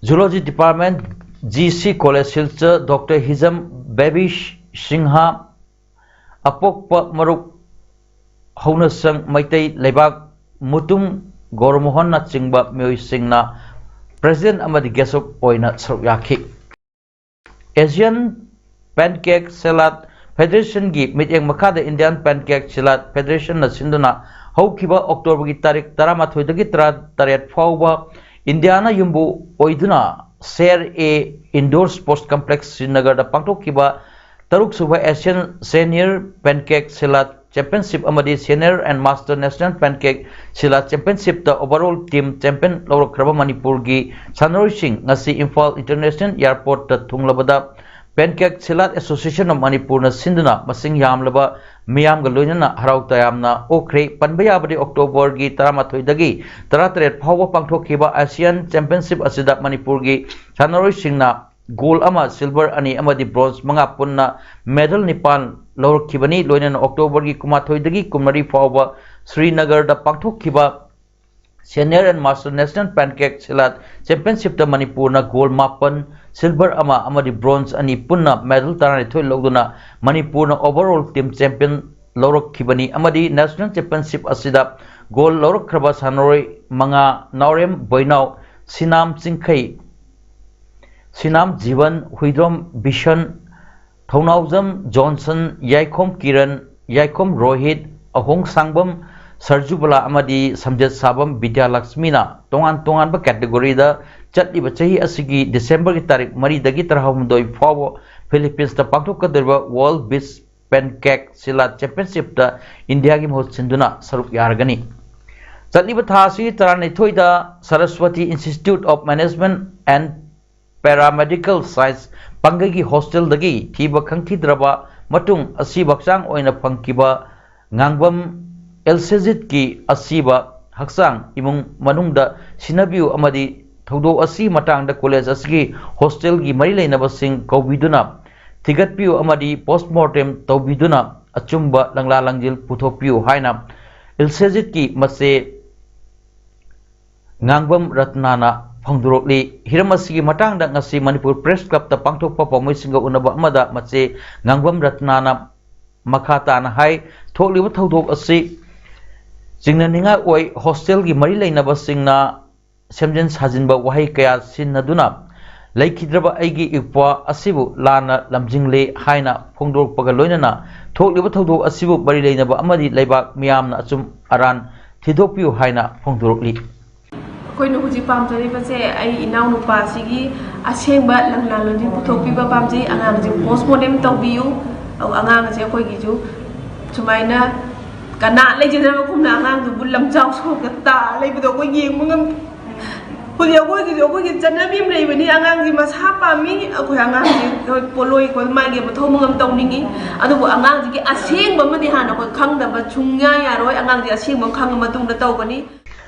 Zoology Department, G C College Silchar, Doctor ꯍꯤꯖꯝ ꯕꯦꯕꯤ ꯁꯤꯡꯍ, ꯑꯄꯣꯛꯄ ꯃꯔꯨꯞ ꯍꯧꯅꯁꯪ ꯃꯩꯇꯩ ꯂꯩꯕꯥꯛ ꯃꯨꯇꯨꯝ ꯒꯧꯔꯃꯣꯍꯟꯅꯆꯤꯡꯕ ꯃꯤꯑꯣꯏꯁꯤꯡꯅ president ꯑꯃꯗꯤ guest of ꯑꯣꯏꯅ ꯁꯔꯨꯛ ꯌꯥꯈꯤ꯫ Asian Pancake Salad Federationꯒꯤ ꯃꯤꯠꯌꯦꯡ ꯃꯈꯥꯗ Indian Pancake Salad Federationꯅ ꯁꯤꯟꯗꯨꯅ ꯍꯧꯈꯤꯕ Octoberꯒꯤ ꯇꯥꯔꯤꯛ ꯇꯔꯥꯃꯥꯊꯣꯏꯗꯒꯤ ꯇꯔꯥꯇꯔꯦꯠ ꯐꯥꯎꯕ ꯏꯟꯗꯤꯌꯥꯅ ꯌꯨꯝꯕꯨ ꯑꯣꯏꯗꯨꯅ Share A Indoor Sports Complex ꯁ꯭ꯔꯤꯅꯒꯔꯗ ꯄꯥꯡꯊꯣꯛꯈꯤꯕ ꯇꯔꯨꯛꯁꯨꯕ Asian Senior Pancake Salad Championship ꯑꯃꯗꯤ Senior and Master National Pancake Sila Championshipꯇ overall team champion ꯂꯧꯔꯛꯈ꯭ꯔꯕ ꯃꯅꯤꯄꯨꯔꯒꯤ ꯁꯥꯟꯅꯔꯣꯏꯁꯤꯡ ꯉꯁꯤ Imphal International Airportꯇ ꯊꯨꯡꯂꯕꯗ Pancake Silat Association of ꯃꯅꯤꯄꯨꯔꯅ ꯁꯤꯟꯗꯨꯅ ꯃꯁꯤꯡ ꯌꯥꯝꯂꯕ ꯃꯤꯌꯥꯝꯒ ꯂꯣꯏꯅꯅ ꯍꯔꯥꯎ ꯇꯌꯥꯝꯅ ꯑꯣꯛꯈ꯭ꯔꯦ꯫ ꯄꯟꯕ ꯌꯥꯕꯗꯤ Octoberꯒꯤ ꯇꯔꯥꯃꯥꯊꯣꯏꯗꯒꯤ ꯇꯔꯥꯇꯔꯦꯠ ꯐꯥꯎꯕ ꯄꯥꯡꯊꯣꯛꯈꯤꯕ Asian Championship ꯑꯁꯤꯗ ꯃꯅꯤꯄꯨꯔꯒꯤ ꯁꯥꯟꯅꯔꯣꯏꯁꯤꯡꯅ gold ꯑꯃ, silver ꯑꯅꯤ ꯑꯃꯗꯤ bronze ꯃꯉꯥ, ꯄꯨꯟꯅ medal ꯅꯤꯄꯥꯟ ꯂꯧꯔꯛꯈꯤꯕꯅꯤ꯫ ꯂꯣꯏꯅꯅ Octoberꯒꯤ ꯀꯨꯟꯃꯥꯊꯣꯏꯗꯒꯤ ꯀꯨꯟꯃꯔꯤ ꯐꯥꯎꯕ ꯁ꯭ꯔꯤꯅꯒꯔꯗ ꯄꯥꯡꯊꯣꯛꯈꯤꯕ Senior and Master National Pancake Silat Championshipꯇ ꯃꯅꯤꯄꯨꯔꯅ gold ꯃꯥꯄꯟ, silver ꯑꯃ ꯑꯃꯗꯤ bronze ꯑꯅꯤ, ꯄꯨꯟꯅ medal ꯇꯔꯥꯅꯤꯊꯣꯏ ꯂꯧꯗꯨꯅ ꯃꯅꯤꯄꯨꯔꯅ overall team champion ꯂꯧꯔꯛꯈꯤꯕꯅꯤ ꯑꯃꯗꯤ National Championship ꯑꯁꯤꯗ gold ꯂꯧꯔꯛꯈ꯭ꯔꯕ ꯁꯥꯟꯅꯔꯣꯏ ꯃꯉꯥ, ꯅꯥꯎꯔꯦꯝ ꯕꯣꯏꯅꯥꯎ, ꯁꯤꯅꯥꯝ ꯆꯤꯡꯈꯩ, ꯁꯤꯅꯥꯝ ꯖꯤꯕꯟ, ꯍꯨꯏꯗ꯭ꯔꯣꯝ ꯕꯤꯁꯟ, ꯊꯧꯅꯥꯎꯖꯝ ꯖꯣꯟꯁꯟ, ꯌꯥꯏꯈꯣꯝ ꯀꯤꯔꯟ, ꯌꯥꯏꯈꯣꯝ ꯔꯣꯍꯤꯠ, ꯑꯍꯣꯡ ꯁꯥꯡꯕꯝ ꯁꯔꯖꯨꯕꯂꯥ ꯑꯃꯗꯤ ꯁꯝꯖꯦꯠ ꯁꯥꯕꯝ ꯕꯤꯗ꯭ꯌꯥꯂꯛꯁꯃꯤꯅ ꯇꯣꯉꯥꯟ ꯇꯣꯉꯥꯟꯕ categoryꯗ ꯆꯠꯂꯤꯕ ꯆꯍꯤ ꯑꯁꯤꯒꯤ Decemberꯒꯤ ꯇꯥꯔꯤꯛ ꯃꯔꯤꯗꯒꯤ ꯇꯔꯥꯍꯨꯝꯗꯣꯏ ꯐꯥꯎꯕ Philippines ꯇ ꯄꯥꯡꯊꯣꯛꯀꯗꯧꯔꯤꯕ World Beach Pancake Silat Championship ꯇ ꯏꯟꯗꯤꯌꯥꯒꯤ ꯃꯍꯨꯠ ꯁꯤꯟꯗꯨꯅ ꯁꯔꯨꯛ ꯌꯥꯔꯒꯅꯤ꯫ ꯆꯠꯂꯤꯕ ꯊꯥ ꯑꯁꯤꯒꯤ ꯇꯔꯥꯅꯤꯊꯣꯏꯗ Saraswati Institute of Management and Paramedical Science ꯄꯥꯡꯒꯩꯒꯤ hostelꯗꯒꯤ ꯊꯤꯕ ꯈꯪꯈꯤꯗ꯭ꯔꯕ ꯃꯇꯨꯡ ꯑꯁꯤꯕ ꯍꯛꯆꯥꯡ ꯑꯣꯏꯅ ꯐꯪꯈꯤꯕ ꯉꯥꯡꯕꯝ ꯑꯦꯜꯁꯦꯖꯤꯠꯀꯤ ꯑꯁꯤꯕ ꯍꯛꯆꯥꯡ ꯏꯃꯨꯡ ꯃꯅꯨꯡꯗ ꯁꯤꯟꯅꯕꯤꯌꯨ ꯑꯃꯗꯤ ꯊꯧꯗꯣꯛ ꯑꯁꯤꯒꯤ ꯃꯇꯥꯡꯗ college ꯑꯁꯤꯒꯤ hostelꯒꯤ ꯃꯔꯤ ꯂꯩꯅꯕꯁꯤꯡ ꯀꯧꯕꯤꯗꯨꯅ ꯊꯤꯒꯠꯄꯤꯌꯨ ꯑꯃꯗꯤ postmortem ꯇꯧꯕꯤꯗꯨꯅ ꯑꯆꯨꯝꯕ ꯂꯪꯂꯥ ꯂꯪꯖꯤꯜ ꯄꯨꯊꯣꯛꯄꯤꯌꯨ ꯍꯥꯏꯅ ꯑꯦꯜꯁꯦꯖꯤꯠꯀꯤ ꯃꯆꯦ ꯉꯥꯡꯕꯝ ꯔꯠꯅꯥꯅ ꯐꯣꯡꯗꯣꯔꯛꯂꯤ꯫ ꯍꯤꯔꯝ ꯑꯁꯤꯒꯤ ꯃꯇꯥꯡꯗ ꯉꯁꯤ ꯃꯅꯤꯄꯨꯔ Press Clubꯇ ꯄꯥꯡꯊꯣꯛꯄ ꯄꯥꯎꯃꯤꯁꯤꯡꯒ ꯎꯅꯕ ꯑꯃꯗ ꯃꯆꯦ ꯉꯥꯡꯕꯝ ꯔꯠꯅꯥꯅ ꯃꯈꯥ ꯇꯥꯅ ꯍꯥꯏ, ꯊꯣꯛꯂꯤꯕ ꯊꯧꯗꯣꯛ ꯑꯁꯤ ꯆꯤꯡꯅꯅꯤꯡꯉꯥꯏ ꯑꯣꯏ꯫ Hostelꯒꯤ ꯃꯔꯤ ꯂꯩꯅꯕꯁꯤꯡꯅ ꯁꯦꯝꯖꯤꯟ ꯁꯥꯖꯤꯟꯕ ꯋꯥꯍꯩ ꯀꯌꯥ ꯁꯤꯖꯤꯟꯅꯗꯨꯅ ꯂꯩꯈꯤꯗ꯭ꯔꯕ ꯑꯩꯒꯤ ꯏꯄ꯭ꯋꯥ ꯑꯁꯤꯕꯨ ꯂꯥꯟꯅ ꯂꯝꯖꯤꯡꯂꯦ ꯍꯥꯏꯅ ꯐꯣꯡꯗꯣꯔꯛꯄꯒ ꯂꯣꯏꯅꯅ ꯊꯣꯛꯂꯤꯕ ꯊꯧꯗꯣꯛ ꯑꯁꯤꯕꯨ ꯃꯔꯤ ꯂꯩꯅꯕ ꯑꯃꯗꯤ ꯂꯩꯕꯥꯛ ꯃꯤꯌꯥꯝꯅ ꯑꯆꯨꯝ ꯑꯔꯥꯟ ꯊꯤꯗꯣꯛꯄꯤꯌꯨ ꯍꯥꯏꯅ ꯐꯣꯡꯗꯣꯔꯛꯂꯤ꯫ ꯑꯩꯈꯣꯏꯅ ꯍꯧꯖꯤꯛ ꯄꯥꯝꯖꯔꯤꯕꯁꯦ ꯑꯩ ꯏꯅꯥꯎꯅꯨꯄꯥꯁꯤꯒꯤ ꯑꯁꯦꯡꯕ ꯂꯪꯂꯥ ꯂꯪꯖꯤꯟ ꯄꯨꯊꯣꯛꯄꯤꯕ ꯄꯥꯝꯖꯩ꯫ ꯑꯉꯥꯡꯁꯦ postmortem ꯇꯧꯕꯤꯌꯨ꯫ ꯑꯉꯥꯡ ꯑꯁꯦ ꯑꯩꯈꯣꯏꯒꯤꯁꯨ ꯁꯨꯃꯥꯏꯅ ꯀꯅꯥ ꯂꯩꯖꯗꯕ ꯈꯨꯝꯅ ꯑꯉꯥꯡꯗꯨꯕꯨ ꯂꯝꯖꯥꯎ ꯁꯣꯔꯣꯛꯇ ꯇꯥ ꯂꯩꯕꯗꯣ ꯑꯩꯈꯣꯏ ꯌꯦꯡꯕ ꯉꯝꯗꯦ꯫ ꯍꯧꯖꯤꯛ ꯑꯩꯈꯣꯏꯒꯤꯁꯨ ꯑꯩꯈꯣꯏꯒꯤ ꯆꯠꯅꯕꯤ ꯑꯃ ꯂꯩꯕꯅꯤ, ꯑꯉꯥꯡꯁꯤ ꯃꯁꯥ ꯄꯥꯝꯃꯤ, ꯑꯩꯈꯣꯏ ꯑꯉꯥꯡꯁꯤ ꯑꯩꯈꯣꯏ ꯄꯣꯠꯂꯣꯏ ꯑꯩꯈꯣꯏ ꯃꯥꯒꯤ ꯃꯊꯧ ꯃꯉꯝ ꯇꯧꯅꯤꯡꯉꯤ꯫ ꯑꯗꯨꯕꯨ ꯑꯉꯥꯡꯁꯤꯒꯤ ꯑꯁꯦꯡꯕ ꯑꯃꯗꯤ ꯍꯥꯟꯅ ꯑꯩꯈꯣꯏ ꯈꯪꯗꯕ ꯁꯨꯡꯌꯥ ꯌꯥꯔꯣꯏ꯫ ꯑꯉꯥꯡꯁꯤ ꯑꯁꯦꯡꯕ ꯑꯃ ꯈꯪꯉ ꯃꯇꯨꯡꯗ ꯇꯧꯒꯅꯤ꯫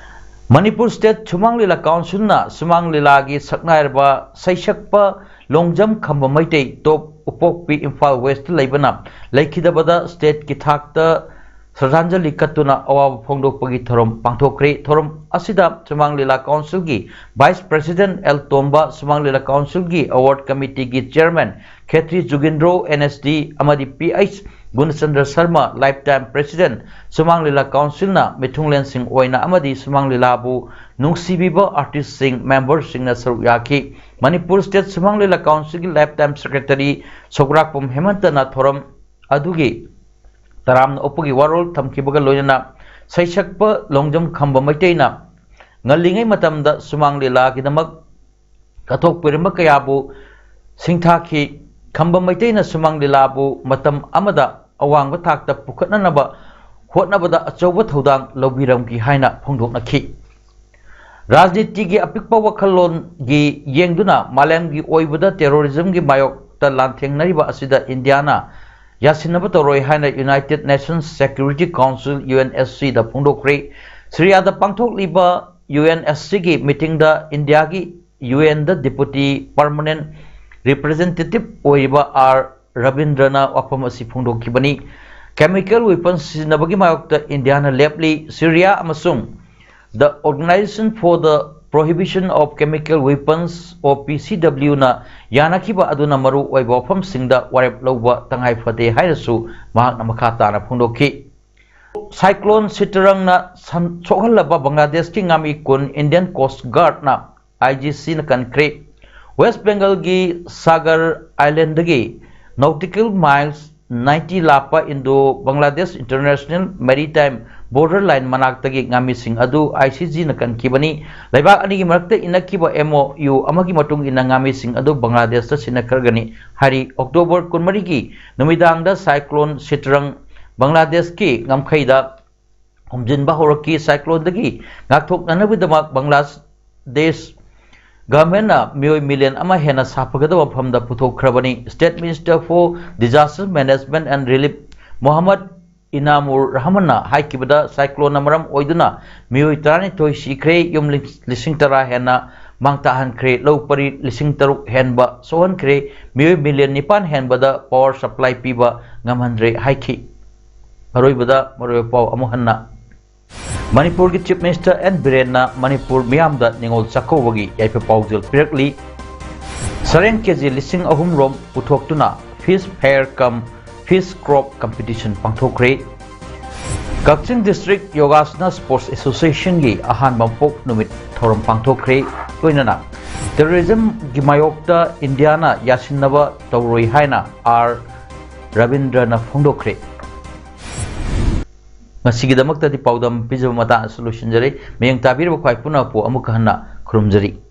ꯃꯅꯤꯄꯨꯔ ꯁ꯭ꯇꯦꯠ ꯁꯨꯃꯥꯡ ꯂꯤꯂꯥ ꯀꯥꯎꯟꯁꯤꯜꯅ ꯁꯨꯃꯥꯡ ꯂꯤꯂꯥꯒꯤ ꯁꯛꯅꯥꯏꯔꯕ ꯁꯩꯁꯛꯄ ꯂꯣꯡꯖꯝ ꯈꯝꯕ ꯃꯩꯇꯩ, ꯇꯣꯞ ꯎꯄꯣꯛꯄꯤ, ꯏꯝꯐꯥꯜ ꯋꯦꯁꯇ ꯂꯩꯕꯅ ꯂꯩꯈꯤꯗꯕꯗ ꯁ꯭ꯇꯦꯠꯀꯤ ꯊꯥꯛꯇ ꯁ꯭ꯔꯗꯥꯟꯖꯂꯤ ꯀꯠꯇꯨꯅ ꯑꯋꯥꯕ ꯐꯣꯡꯗꯣꯛꯄꯒꯤ ꯊꯧꯔꯝ ꯄꯥꯡꯊꯣꯛꯈ꯭ꯔꯦ꯫ ꯊꯧꯔꯝ ꯑꯁꯤꯗ ꯁꯨꯃꯥꯡ ꯂꯤꯂꯥ ꯀꯥꯎꯟꯁꯤꯜꯒꯤ ꯚꯥꯏꯁ ꯄ꯭ꯔꯦꯁꯤꯗꯦꯟꯠ ꯑꯦꯜ ꯇꯣꯝꯕ, ꯁꯨꯃꯥꯡ ꯂꯤꯂꯥ ꯀꯥꯎꯟꯁꯤꯜꯒꯤ ꯑꯦꯋꯥꯔꯗ ꯀꯃꯤꯇꯤꯒꯤ chairman Khetri Jugindro, N S D ꯑꯃꯗꯤ P H Gunachandra Sharma, lifetime president, Shumang Lila ꯀꯥꯎꯟꯁꯤꯜꯅ ꯃꯤꯊꯨꯡꯂꯦꯟꯁꯤꯡ ꯑꯣꯏꯅ ꯑꯃꯗꯤ ꯁꯨꯃꯥꯡ ꯂꯤꯂꯥꯕꯨ ꯅꯨꯡꯁꯤꯕꯤꯕ ꯑꯥꯔꯇꯤꯁꯁꯤꯡ, ꯃꯦꯝꯕꯔꯁꯤꯡꯅ ꯁꯔꯨꯛ ꯌꯥꯈꯤ꯫ ꯃꯅꯤꯄꯨꯔ ꯁ꯭ꯇꯦꯠ ꯁꯨꯃꯥꯡ ꯂꯤꯂꯥ ꯀꯥꯎꯟꯁꯤꯜꯒꯤ ꯂꯥꯏꯐ ꯇꯥꯏꯝ ꯁꯦꯀ꯭ꯔꯦꯇꯔꯤ ꯁꯧꯒ꯭ꯔꯥꯛꯄꯝ ꯍꯦꯃꯟꯇꯅ ꯊꯧꯔꯝ ꯑꯗꯨꯒꯤ ꯇꯔꯥꯝꯅ ꯑꯣꯛꯄꯒꯤ ꯋꯥꯔꯣꯜ ꯊꯝꯈꯤꯕꯒ ꯂꯣꯏꯅꯅ ꯁꯩꯁꯛꯄ ꯂꯣꯡꯖꯝ ꯈꯝꯕ ꯃꯩꯇꯩꯅ ꯉꯜꯂꯤꯉꯩ ꯃꯇꯝꯗ ꯁꯨꯃꯥꯡ ꯂꯤꯂꯥꯒꯤꯗꯃꯛ ꯀꯠꯊꯣꯛꯄꯤꯔꯝꯕ ꯀꯌꯥꯕꯨ ꯁꯤꯡꯊꯥꯈꯤ꯫ ꯈꯝꯕ ꯃꯩꯇꯩꯅ ꯁꯨꯃꯥꯡ ꯂꯤꯂꯥꯕꯨ ꯃꯇꯝ ꯑꯃꯗ ꯑꯋꯥꯡꯕ ꯊꯥꯛꯇ ꯄꯨꯈꯠꯅꯅꯕ ꯍꯣꯠꯅꯕꯗ ꯑꯆꯧꯕ ꯊꯧꯗꯥꯡ ꯂꯧꯕꯤꯔꯝꯈꯤ ꯍꯥꯏꯅ ꯐꯣꯡꯗꯣꯛꯅꯈꯤ꯫ ꯔꯥꯖꯅꯤꯇꯤꯒꯤ ꯑꯄꯤꯛꯄ ꯋꯥꯈꯜꯂꯣꯟꯒꯤ ꯌꯦꯡꯗꯨꯅ ꯃꯥꯂꯦꯝꯒꯤ ꯑꯣꯏꯕꯗ ꯇꯦꯔꯣꯔꯤꯖꯝꯒꯤ ꯃꯥꯌꯣꯛꯇ ꯂꯥꯟꯊꯦꯡꯅꯔꯤꯕ ꯑꯁꯤꯗ ꯏꯟꯗꯤꯌꯥꯅ ꯌꯥꯁꯤꯟꯅꯕ ꯇꯧꯔꯣꯏ ꯍꯥꯏꯅ united nations security council, U N S ꯁꯤꯗ ꯐꯣꯡꯗꯣꯛꯈ꯭ꯔꯦ꯫ ꯁꯤꯔꯤꯌꯥꯗ ꯄꯥꯡꯊꯣꯛꯂꯤꯕ ꯌꯨ ꯑꯦꯟ ꯑꯦꯁ ꯁꯤꯒꯤ ꯃꯤꯇꯤꯡꯗ ꯏꯟꯗꯤꯌꯥꯒꯤ U and deputy permanent representative ꯑꯣꯏꯔꯤꯕ ꯑꯥꯔ ꯔꯕꯤꯟꯗ꯭ꯔꯅ ꯋꯥꯐꯝ ꯑꯁꯤ ꯐꯣꯡꯗꯣꯛꯈꯤꯕꯅꯤ꯫ ꯀꯦꯃꯤꯀꯦꯜ ꯋꯦꯄꯟ ꯁꯤꯖꯤꯟꯅꯕꯒꯤ ꯃꯥꯌꯣꯛꯇ ꯏꯟꯗꯤꯌꯥꯅ ꯂꯦꯞꯂꯤ꯫ ꯁꯤꯔꯤꯌꯥ ꯑꯃꯁꯨꯡ The Organization for the Prohibition of Chemical Weapons, ꯑꯣ ꯄꯤ ꯁꯤ ꯗꯕ꯭ꯂꯤꯌꯨꯅ ꯌꯥꯅꯈꯤꯕ ꯑꯗꯨꯅ ꯃꯔꯨ ꯑꯣꯏꯕ ꯋꯥꯐꯝꯁꯤꯡꯗ ꯋꯥꯔꯦꯞ ꯂꯧꯕ ꯇꯉꯥꯏ ꯐꯗꯦ ꯍꯥꯏꯅꯁꯨ ꯃꯍꯥꯛꯅ ꯃꯈꯥ ꯇꯥꯅ ꯐꯣꯡꯗꯣꯛꯈꯤ꯫ ꯁꯥꯏꯀ꯭ꯂꯣꯟ ꯁꯤꯇꯔꯪꯅ ꯁꯟ-, ꯁꯣꯛꯍꯜꯂꯕ ꯕꯪꯒ꯭ꯂꯥꯗꯦꯁꯀꯤ ꯉꯥꯃꯤ ꯀꯨꯟ ꯏꯟꯗꯤꯌꯟ ꯀꯣꯁ꯭ꯠ ꯒꯥꯔꯗꯅ ꯑꯥꯏ ꯖꯤ ꯁꯤꯅ ꯀꯟꯈ꯭ꯔꯦ꯫ ꯋꯦꯁ꯭ꯠ ꯕꯦꯡꯒꯜꯒꯤ ꯁꯥꯒꯔ ꯑꯥꯏꯂꯦꯟꯗꯒꯤ ꯅꯣꯇꯤꯀꯦꯜ ꯃꯥꯏꯜꯁ ꯅꯥꯏꯟꯇꯤ ꯂꯥꯞꯄ Indo Bangladesh international maritime border line ꯃꯅꯥꯛꯇꯒꯤ ꯉꯥꯃꯤꯁꯤꯡ ꯑꯗꯨ ꯑꯥꯏ ꯁꯤ ꯖꯤꯅ ꯀꯟꯈꯤꯕꯅꯤ꯫ ꯂꯩꯕꯥꯛ ꯑꯅꯤꯒꯤ ꯃꯔꯛꯇ ꯏꯅꯈꯤꯕ ꯑꯦꯝ ꯑꯣ ꯌꯨ ꯑꯃꯒꯤ ꯃꯇꯨꯡ ꯏꯟꯅ ꯉꯥꯃꯤꯁꯤꯡ ꯑꯗꯨ ꯕꯪꯒ꯭ꯂꯥꯗꯦꯁꯇ ꯁꯤꯟꯅꯈ꯭ꯔꯒꯅꯤ ꯍꯥꯏꯔꯤ꯫ ꯑꯣꯛꯇꯣꯕꯔ ꯀꯨꯟꯃꯔꯤꯒꯤ ꯅꯨꯃꯤꯗꯥꯡꯗ ꯁꯥꯏꯀ꯭ꯂꯣꯟ ꯁꯤꯇꯔꯪ ꯕꯪꯒ꯭ꯂꯥꯗꯦꯁꯀꯤ ꯉꯝꯈꯩꯗ ꯍꯨꯝꯖꯤꯟꯕ ꯍꯧꯔꯛꯈꯤ꯫ ꯁꯥꯏꯀ꯭ꯂꯣꯟꯗꯒꯤ ꯉꯥꯛꯊꯣꯛꯅꯅꯕꯒꯤꯗꯃꯛ ꯕꯪꯒ꯭ꯂꯥꯗꯦꯁ ꯒꯚꯔꯟꯃꯦꯟꯠꯅ ꯃꯤꯑꯣꯏ ꯃꯤꯂꯤꯌꯟ ꯑꯃ ꯍꯦꯟꯅ ꯁꯥꯐꯒꯗꯕ ꯃꯐꯝꯗ ꯄꯨꯊꯣꯛꯈ꯭ꯔꯕꯅꯤ꯫ State Minister for Disaster Management and Relief Mohammad ꯏꯅꯥꯃꯨꯔ ꯔꯍꯃꯟꯅ ꯍꯥꯏꯈꯤꯕꯗ, ꯁꯥꯏꯀ꯭ꯂꯣꯟꯅ ꯃꯔꯝ ꯑꯣꯏꯗꯨꯅ ꯃꯤꯑꯣꯏ ꯇꯔꯥꯅꯤꯊꯣꯏ ꯁꯤꯈ꯭ꯔꯦ, ꯌꯨꯝ ꯂꯤꯁꯤꯡ ꯇꯔꯥ ꯍꯦꯟꯅ ꯃꯥꯡ ꯇꯥꯛꯍꯟꯈ꯭ꯔꯦ, ꯂꯧ ꯄꯔꯤ ꯂꯤꯁꯤꯡ ꯇꯔꯨꯛ ꯍꯦꯟꯕ ꯁꯣꯛꯍꯟꯈ꯭ꯔꯦ, ꯃꯤꯑꯣꯏ ꯃꯤꯂꯤꯌꯟ ꯅꯤꯄꯥꯟ ꯍꯦꯟꯕꯗ power supply ꯄꯤꯕ ꯉꯝꯍꯟꯗ꯭ꯔꯦ ꯍꯥꯏꯈꯤ꯫ ꯑꯔꯣꯏꯕꯗ ꯃꯔꯨꯑꯣꯏꯕ ꯄꯥꯎ ꯑꯃꯨꯛ ꯍꯟꯅ꯫ ꯃꯅꯤꯄꯨꯔꯒꯤ Chief Minister ꯑꯦꯟ ꯕꯤꯔꯦꯟꯅ ꯃꯅꯤꯄꯨꯔ ꯃꯤꯌꯥꯝꯗ ꯅꯤꯉꯣꯜ ꯆꯥꯛꯀꯧꯕꯒꯤ ꯌꯥꯏꯐ ꯄꯥꯎꯖꯦꯜ ꯄꯤꯔꯛꯂꯤ꯫ ꯁꯔꯦꯡ ꯀꯦꯖꯤ ꯂꯤꯁꯤꯡ ꯑꯍꯨꯝ ꯔꯣꯝ ꯄꯨꯊꯣꯛꯇꯨꯅ Fish Fair cum Fish Crop Competition ꯄꯥꯡꯊꯣꯛꯈ꯭ꯔꯦ꯫ ꯀꯛꯆꯤꯡ District Yogasana Sports Associationꯒꯤ ꯑꯍꯥꯟꯕ ꯃꯄꯣꯛ ꯅꯨꯃꯤꯠ ꯊꯧꯔꯝ ꯄꯥꯡꯊꯣꯛꯈ꯭ꯔꯦ꯫ ꯂꯣꯏꯅꯅ terrorismꯒꯤ ꯃꯥꯌꯣꯛꯇ ꯏꯟꯗꯤꯌꯥꯅ ꯌꯥꯁꯤꯟꯅꯕ ꯇꯧꯔꯣꯏ ꯍꯥꯏꯅ ꯑꯥꯔ ꯔꯕꯤꯟꯗ꯭ꯔꯅ ꯐꯣꯡꯗꯣꯛꯈ꯭ꯔꯦ꯫ ꯉꯁꯤꯒꯤꯗꯃꯛꯇꯗꯤ ꯄꯥꯎꯗꯝ ꯄꯤꯖꯕ ꯃꯇꯥꯡ ꯑꯁꯤꯗ ꯂꯣꯏꯁꯤꯟꯖꯔꯦ꯫ ꯃꯌꯦꯡ ꯇꯥꯕꯤꯔꯤꯕ ꯈ꯭ꯋꯥꯏ ꯄꯨꯝꯅꯃꯛꯄꯨ ꯑꯃꯨꯛꯀ ꯍꯟꯅ ꯈꯨꯔꯨꯝꯖꯔꯤ꯫